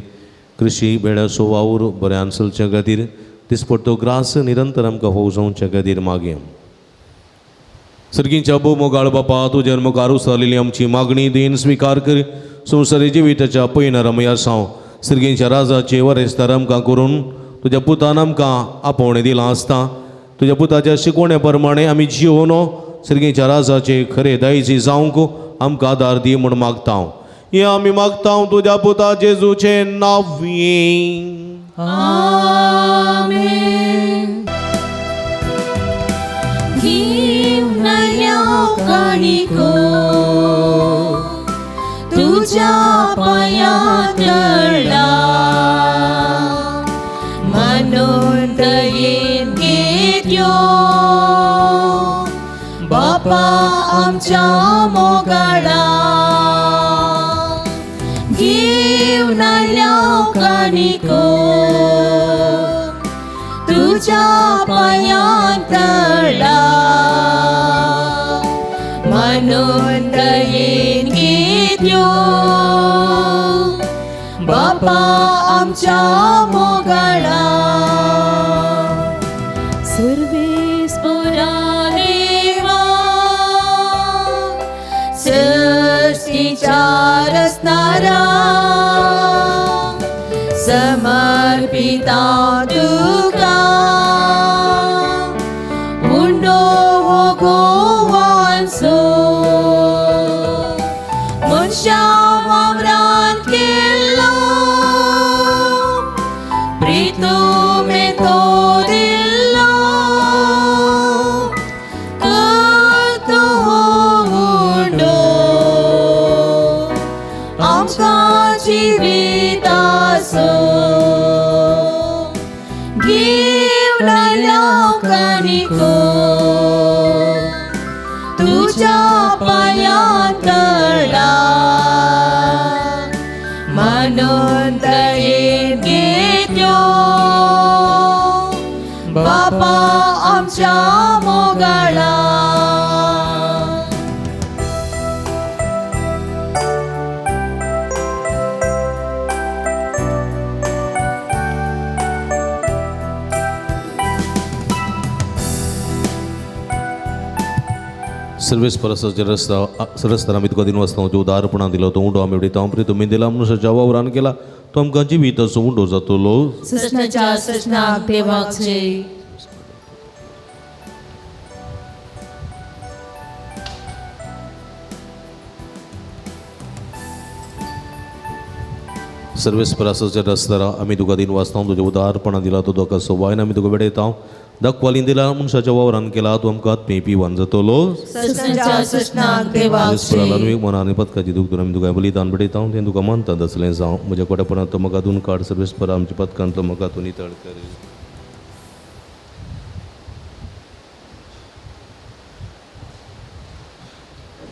कृशी बेळ्याचो वावर बऱ्यान चलचे खातीर दिसपट्टो ग्रास निरंतर आमकां फावो जावचे खातीर मागया. सर्गींच्या भोव मोगाळ बापा, तुज्या मुखार उसारलेली आमची मागणी देन स्विकार कर. संवसारी जिविताच्या पयणार आमी आसाव. सर्गींच्या राजाचे वरेस्तार आमकां करून तुज्या पुतान आमकां आपोवणें दिलां आसता. तुज्या पुताच्या शिकवणे प्रमाणे आमी जिवन सर्गींच्या राजाचे खरे दायजी जावंक आमकां आदार दी म्हूण मागता. हें आमी मागता तुज्या पुता जेजूचें नांव. आमेन. घेवन आयल्या काणिको तुज्या पांया तळा म्हणून दयेन घेत्यो बापा आमच्या मोगाळा. घेवन आयल्या काणिको तुज्या पांया तळा म्हणून दयेन घेत्यो बापा आमच्या मोगाळा. सर्वेस्परा देवा सृष्टीच्या रचणारा समर्पिता तुका उंडो हो गोवांचो मनशा वावरान केल्लो प्रीतू तो दिल्लो करतो हो उंडो. घेवन आयल्या तुज्या पांयां तळा मानून दयेन घेत्यो बापा आमच्या मोगाळा. सर्वेस परसाचे रस्ता रस्त्यार आमी तुका दिन वाचता जो उदारपणा दिलो तो उंडो आमी उडयता प्री तुमी दिला मनुष्याच्या वावरान केला तो आमकां जिवीत असो उंडो जातलो. सृष्णाच्या सृष्णाक देवाक जय. सर्वेस परसाच्या रस्त्यार आमी तुका दिन वाचता तुजें उदारपणा दिला तो तुका सवायन आमी तुका भेटयता दाखवालीन दिला मनशाच्या वावरान केला तो आमकां आत्मे पिवन जातलो. सृष्णाच्या सृष्णाक देवाक जय. मना आनी पदकाची दुख आमी तुका बलिदान भेटयता तें तुका मानता तसलें जावं म्हज्या कोटेपणांत तो म्हाका धुवन काड सर्वेस परा आमच्या पदकांतलो म्हाका तूं नितळ कर.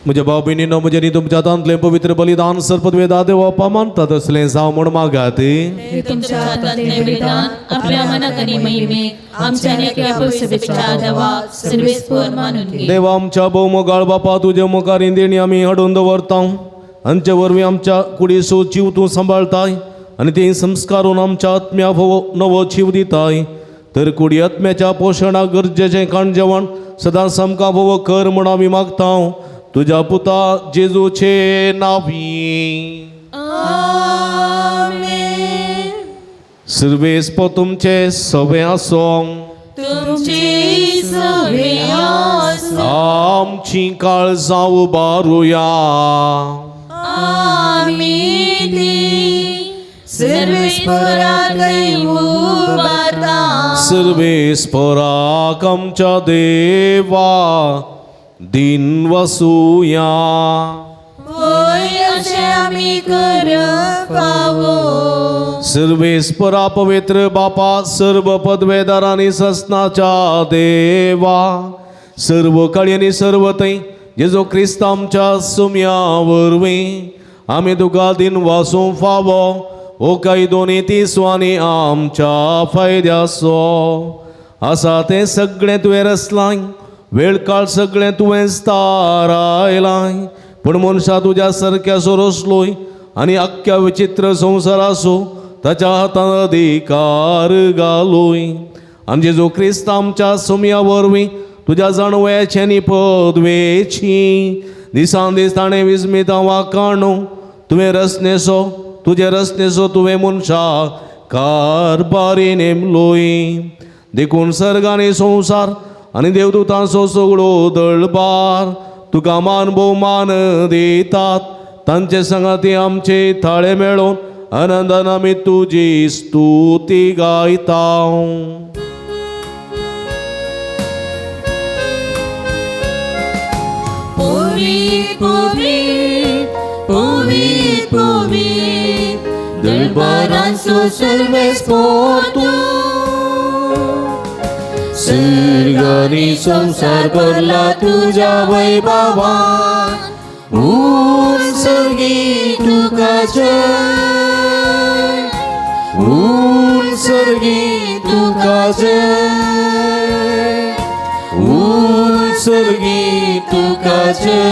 म्हज्या भाव भयणीनो म्हजें न्ही तुमच्या हातांतलें पवित्र बलिदान सर्पद्वेदा देवा मानता तसलें जावं म्हूण मागात. तुमच्या हातांतलें बलिदान आपल्या मनाक आनी महिमेक आमच्या नेक्या पवित्र देवाक सर्वेस्पर मानून घे. देवा आमच्या भोवमोगाळ बापा तुजे मुखार ही देणी आमी हाडून दवरता हांचे वरवीं आमच्या कुडीचो जीव तूं सांबाळताय आनी ते संस्कारून आमच्या आत्म्या भोव नवो जीव दिताय. तर कुडी आत्म्याच्या पोशणाक गरजेचें खाण जेवण सदां सामकां भोव कर म्हूण आमी मागता तुज्या पुता जेजूचे नावी. आमेन. सर्वेस्पर तुमचे सवे आसों तुमची सवे आसूं. आमची काळजां उबारुया. आमी ती सर्वेस्पराकय उबारता. सर्वेस्पराक आमच्या देवा दिन वसुया. वय अशें आमी करप फावो. सर्वेस्परा पवित्र बापा सर्व पदवेदार आनी ससनाच्या देवा सर्व काळी आनी सर्व थंय जेजू क्रिस्त आमच्या सुम्या वरवीं आमी तुका दिन वासूं फावो हो कायदो नीती आनी आमच्या फायद्याचो आसा तें सगळें तुवें रचलां वेळ काळ सगळें तुवें थारायलां पूण मनशा तुज्या सारक्याचो रचलोय आनी आख्ख्या विचित्र संवसाराचो ताच्या हातान अधिकार घालोय आनी जेजू क्रिस्त आमच्या सुम्या वरवीं तुज्या जाणवयाची आनी पदवेची दिसान दीस ताणें विस्मितां वाकाणू तुवें रचनेचो तुजे रचनेचो तुवें मनशा कारभारी नेमलोय. देखून सर्ग आनी संवसार आनी देवदूतांचो सगळो दळबार तुका मान भोवमान दितात तांचे संगाती आमचे थाळे मेळोवन आनंदान आमी तुजी स्तुती गायता. पवित्र पवित्र पवित्र पवित्र दरबारांचो सर्वेस्पर तूं सर्ग आनी संवसार भरला तुज्या वैभवान ऊन सर्गी तुका जय ऊन सर्गी तुका जय ऊन सर्गी तुका जय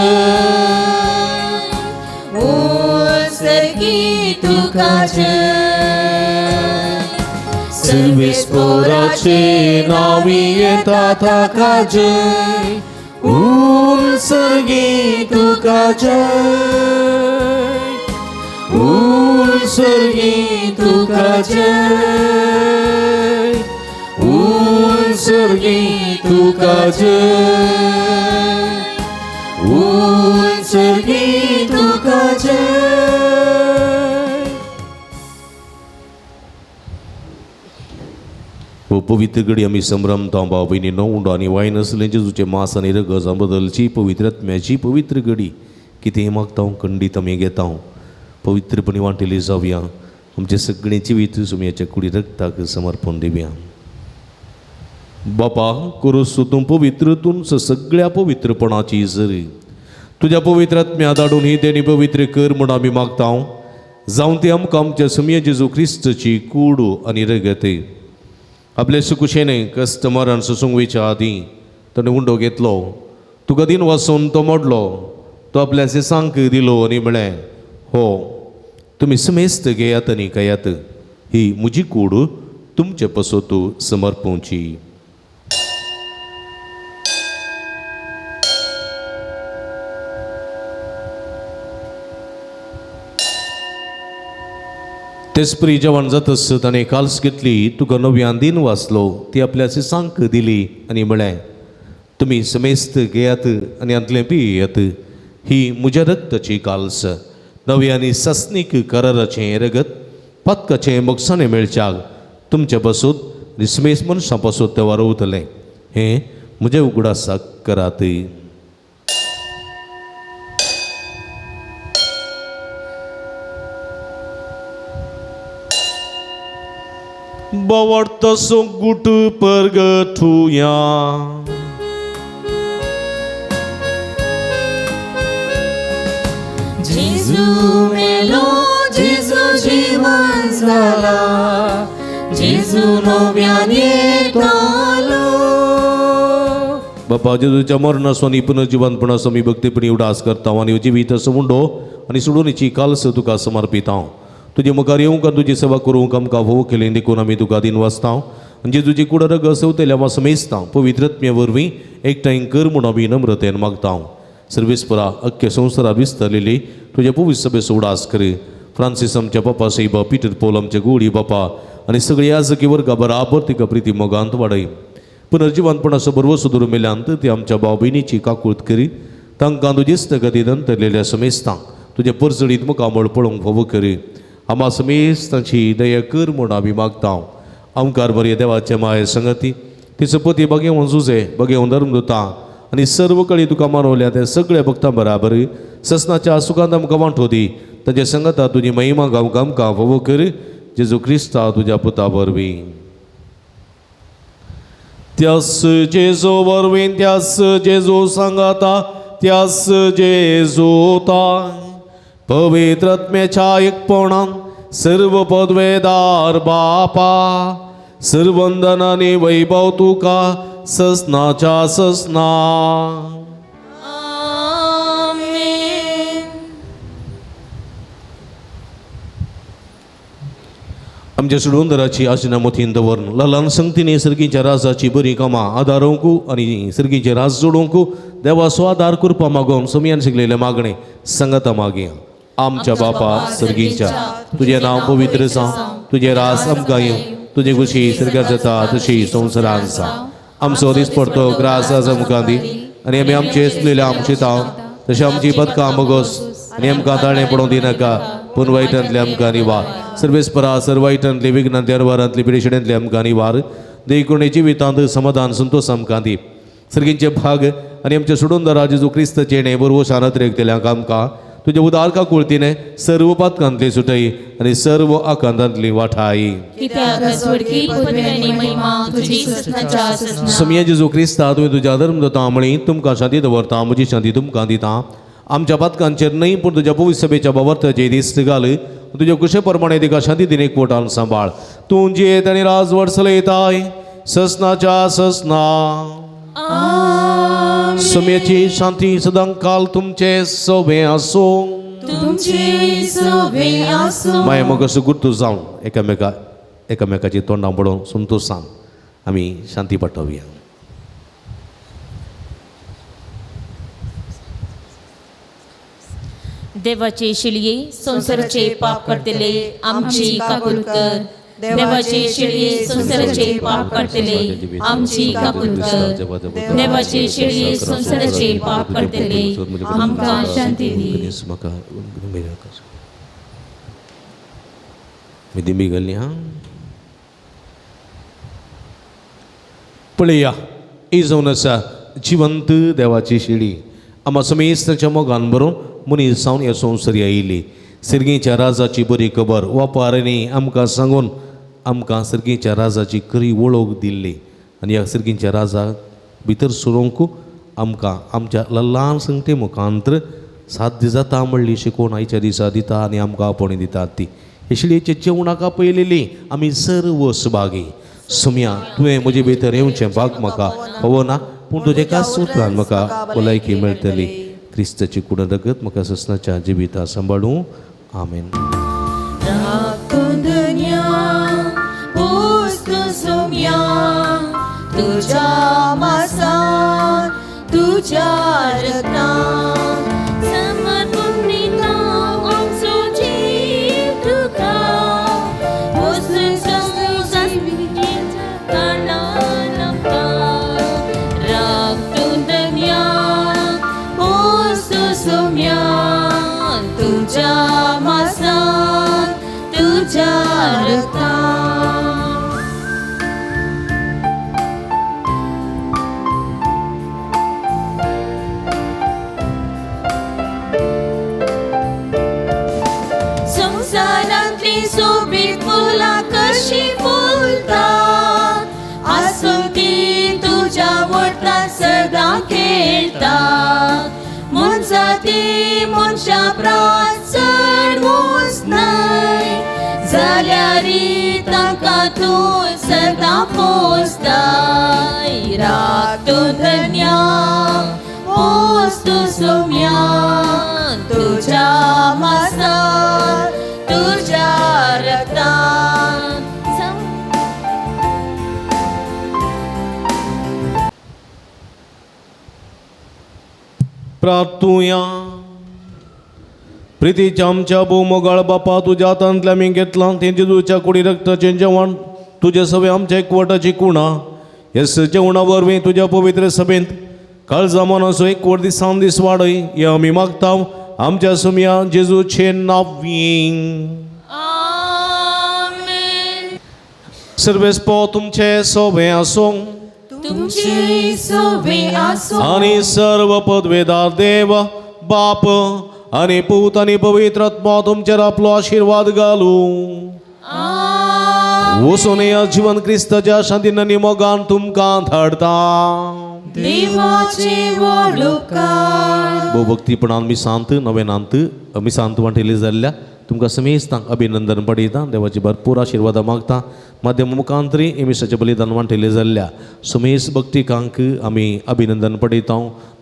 ऊन सर्गी तुका जय. सर्वेस्पराचे नावी येता ताका जय ऊन सर्गी तुका जय ऊन सर्गी तुका जय ऊन सर्गी तुका जय ऊन सर्गी तुका जय. पवित्र घडी आमी संभ्रमता भाव भयणीनो उंडो आनी वायन आसलें जेजूचें मांस आनी रगत बदलची पवित्र आत्म्याची पवित्र घडी कितें मागता खंडीत आमी घेता पवित्रपणी वांटेली जावया आमचें सगळें जिवीत सुमयाच्या कुडी रक्ताक समर्पण दिवया. बापा कुरूस तूं पवित्र तुमचं सगळ्या पवित्रपणाची जरी तुज्या पवित्र आत्म्या धाडून ही देणी पवित्र कर म्हूण आमी मागता. जावं ती आमकां आमच्या सुमये जेजू क्रिस्तची कूड आनी रगत. आपले सुकुशेने कश्ट मरण सोसूंक वयच्या आदीं ताणें उंडो घेतलो, तुका दिन वासून तो मोडलो, तो आपल्या सिसांक दिलो आनी म्हळें, हो तुमी समेस्त घेयात आनी खायात, ही म्हजी कूड तुमचे पसत समर्पोवची. तेचपरी जेवण जातच ताणें काल्स घेतली, तुका नव्यान दिन वाचलो, ती आपल्या सिसांक दिली आनी म्हळें, तुमी समेस्त घेयात आनी हांतलें पियात, ही म्हज्या रक्ताची काल्स, नवी आनी सस्नीक कराराचें रगत पातकाचें मोगसाणें मेळच्याक तुमचे पासून आनी समेस्त मनशां पासून तें वारवतलें. हें म्हज्या उगडासाक करात. बवडतसो गुट परगठुया. जेजू मेलो, जेजू जीवन जाला, जेजू नव्यान येतालो. बापा जेजूच्या मरणाचो आनी पुनर्जिवंतपणाचो आमी भक्तीपणी उडास करता आनी जिवीत असो मुंडो आनी सोडूनीची कालस तुका समर्पिता. तुजे मुखार येवंक आनी तुजी सेवा करूंक आमकां भोव केली देखून आमी तुका दिन वाचता. आनी जेजूची कुड रगत सवतल्या हांव समेस्ता पवित्रत्म्या वरवीं एकठांय कर म्हूण आमी नम्रतेन मागता. सर्वेस्परा अख्ख्या संवसारात विस्तारलेली तुज्या पवित्र सभेचो उडास कर. फ्रांसीस आमच्या बापा सैबा, पिटर पॉल आमच्या गोडी बापा आनी सगळी याजकी वर्गा बराबर तिका प्रिती मोगांत वाडय. पुनर्जिवंतपणाचो बरवसो धरून मेल्यांत ती आमच्या भाव भयणीची काकूत करी. तांकां तुजेच गती नंतरलेल्या समेस्तांक तुज्या परजळीत मुखामळ पळोवंक फावो करी. आमा समेस्तांची दया कर म्हूण आमी मागता. आमकार बरे देवाचे माये संगती तिचो पती बगेवन जुजे बगेवन धर्मदुता आनी सर्व कळी तुका मानवल्या त्या सगळ्या भक्तां बराबर ससनाच्या सुखांत आमकां वांटो दी. ताच्या संगता तुजी महिमा गांवक आमकां फावो कर. जेजू क्रिस्ता तुज्या पुता वरवीं. त्यास जेजू वरवीं, त्यास जेजू सांगाता, त्यास जेजूता पवित्रत्म्याच्या एकपणान सर्व पदवेदार बापा सर्वंदनानी वैभव तुका ससनाच्या ससना. आमेन. आमच्या सुडवंदराची आशिना मतीन दवरून ल्हान संगतीने सर्गीच्या राजाची बरी कामां आदारोवंक आनी सर्गीचे राज जोडोवंक देवाचो आदार करपा मागोवन समयान शिकलेले मागणें संगता मागया. आमच्या बापा सर्गीच्या, तुजें नांव पवित्र जावं, तुजें राज आमकां येवं, तुजी खुशी सर्गार जाता तशी संवसारान जावं. आमचो दीस पडतो ग्रास आज आमकां दी आनी आमी आमचे चुकलेले आमचे ताव तशें आमची पदकां मगोस आनी आमकां ताळें पडोवंक दिनाका, पूण वायटांतले आमकां निवार. सर्वेस्परा सर्व वायटांतले विघ्नांतले अरवारांतले पिडेशिड्यांतले आमकां निवार. देखून जिवितांत समाधान संतोष आमकां दी. सर्गींचे भाग आनी आमच्या सोडून जेजू क्रिस्तचें बरवो शानत रेखतल्यांक आमकां तुज्या उदार काकुळतीने सर्व पातकांतली सुटय आनी सर्व आकांतांतली वाठाय. समया जेजू क्रिस्ता तुवें तुज्या धर्म दता म्हळी तुमकां शांती दवरता, म्हजी शांती तुमकां दिता. आमच्या पातकांचेर न्हय पूण तुज्या पवित्र सभेच्या बाबर्थाचे दिस्त घाल. तुज्या कुशे प्रमाणे तिका शांती दिन एकवटान सांबाळ. तूं जियेत आनी राजवट चलयताय ससनाच्या ससना. समयाची शांती सदांकाल तुमचे सोबे आसूं. तुमचे सोबे आसूं. माया मग असो गुर्तू जावन एकामेका एकामेकाची तोंडां पडोवन संतोशान आमी शांती पाठोवया. देवाचे शिळये संवसाराचे पाप करतले आमची काकूत कर. देवाचे शिळये संवसाराचे पाप करतले आमची काकूत कर. देवाचे शिळये संवसाराचे पाप करतले आमकां शांती दी. दिमी घाली हा पळया ही जावन आसा जिवंत देवाची शिडी. आमा समेस्ताच्या मोगान बरोवन मनीस जावन ह्या संवसारी आयिल्ली. सर्गीच्या राजाची बरी खबर वापारांनी आमकां सांगून आमकां सर्गीच्या राजाची खरी वळख दिल्ली. आनी ह्या सिरगींच्या राजाक भितर सरूंक आमकां आमच्या ल्हान संगते मुखांत्र साध्य जाता म्हणली शिकवण आयच्या दिसा दिता आनी आमकां आपोवणी दितात ती हे शिळयेचे जेवणाक आपयलेली आमी सर्व सुभागी. सुमया तुवें म्हजे भितर येवचें भाग म्हाका ना पूण तुजें कास उतरान म्हाका भलायकी मेळटली. क्रिस्ताची कुड रगत म्हाका ससनाच्या जिविता सांबाळूं. आमेन. तुझ्या मासान तुझ्या रक्तान समर्पूण दिता आमचो जीव तुका वस्तू कारणान आमकां राख तूं धन्या पोस्तू सोम्या तुझ्या मासान तुझ्या रक्तान. संवसारांतली सोबीत फुलां कशी फुलतात आसूं ती तुज्या वट्टान सदां खेळटात मनजाती मनशा प्राण चड वच न्हय जाल्यारी तांकां तूं सदां पोसताय. राख तूं धन्या पोस तूं सोम्या तुझ्या मासान तुझ्या रक्तान. प्रार्थुया. प्रितीच्या आमच्या भोवमोगाळ बापा तुज्या हातांतल्या आमी घेतलां तें जेजूच्या कुडी रक्ताचें जेवण तुजे सवे आमच्या एकवटाची कुणा हेस जेवणा वरवीं तुज्या पवित्र सभेंत काळजा मनाचो एकवट दिसान दीस वाडय हे आमी मागता आमच्या सुमया जेजूचे नांवी. आमेन. सर्वेस्पो तुमचे सोबे आसूं तुमचे सोबे आसूं आनी सर्व पदवेदार देव बाप आनी पूत आनी पवित्र आत्मा तुमचेर आपलो आशिर्वाद घालूं. वचून या जिवन क्रिस्ताच्या शांतीन आनी मोगान तुमकां धाडता. देवाचे व्हड उपकार. भोवभक्तीपणान मिसांत नवेनांत मिसांत वांटेली जाल्ल्या तुमकां समेस्तांक अभिनंदन पडयता. देवाची भरपूर आशिर्वादां मागता. माध्यम मुखांतरी मिसाचें बलिदान वांटेले जाल्ल्या समेस भक्तिकांक आमी अभिनंदन पडयता.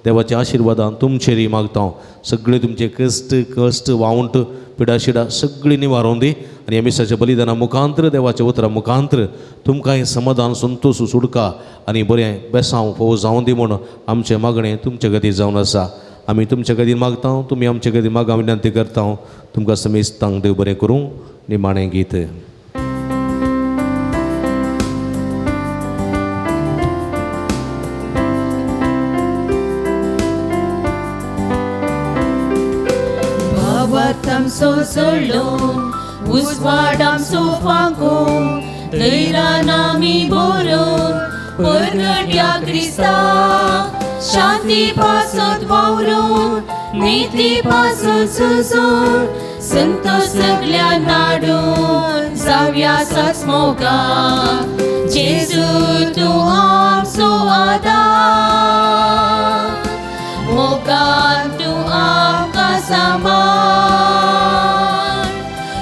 देवाच्या आशिर्वादान तुमचेरय मागता. सगळे तुमचे कश्ट कश्ट वावंट पिडाशिडा सगळीं निवारोवन दी आनी ह्या मिसाच्या बलिदाना मुखांत्र देवाच्या उतरा मुखांत्र तुमकां हें समाधान संतोश सुटका आनी बरें बेसांव फोव जावन दी म्हूण आमचें मागणें तुमचे खातीर जावन आसा. आमी तुमचे खातीर मागता, तुमी आमचे खातीर मागा विनंती करता. तुमकां समेस्तांक देव बरें करूं. निमाणें गीत. भावार्थामसो सोडलो उजवाडामसो फांको दैरान आमी बरोवन परगट्या क्रिस्ता शांती पासत वावरून निती पासत सुजून संतोष सगल्या नाडून जावया सच मोगा. जेजू तूं आमचो आदार मोगान तूं आमकां सांबाळ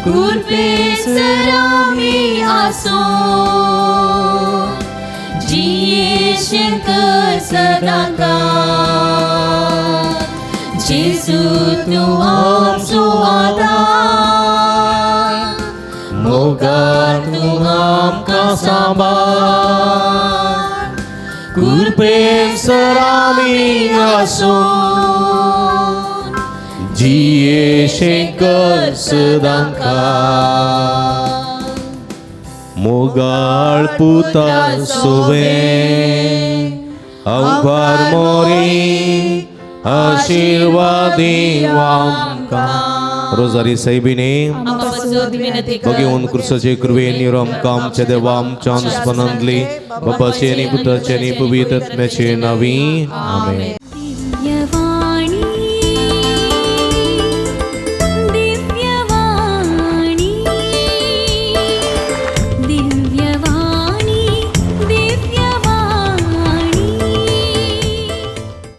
कुर्बेसर आमी आसूं जियेशें कर सदांकाळ. जेजू तूं आमचो आदार मोगान तूं आमकां सांबाळ कुर्बेसर आमी आसूं जियेशें कर सदांकाळ. मोगाळ पुता सोवे अंकार मोरी आशिर्वादी आमकां. रोजारी सायबिणी भगेवन क्रुसाचे कृपे निरम आमच्या देवा आमच्या अनुस्मरणांतली बापाचे आनी पुताचे आनी पवित्र आत्म्याचे नांवी. आमेन.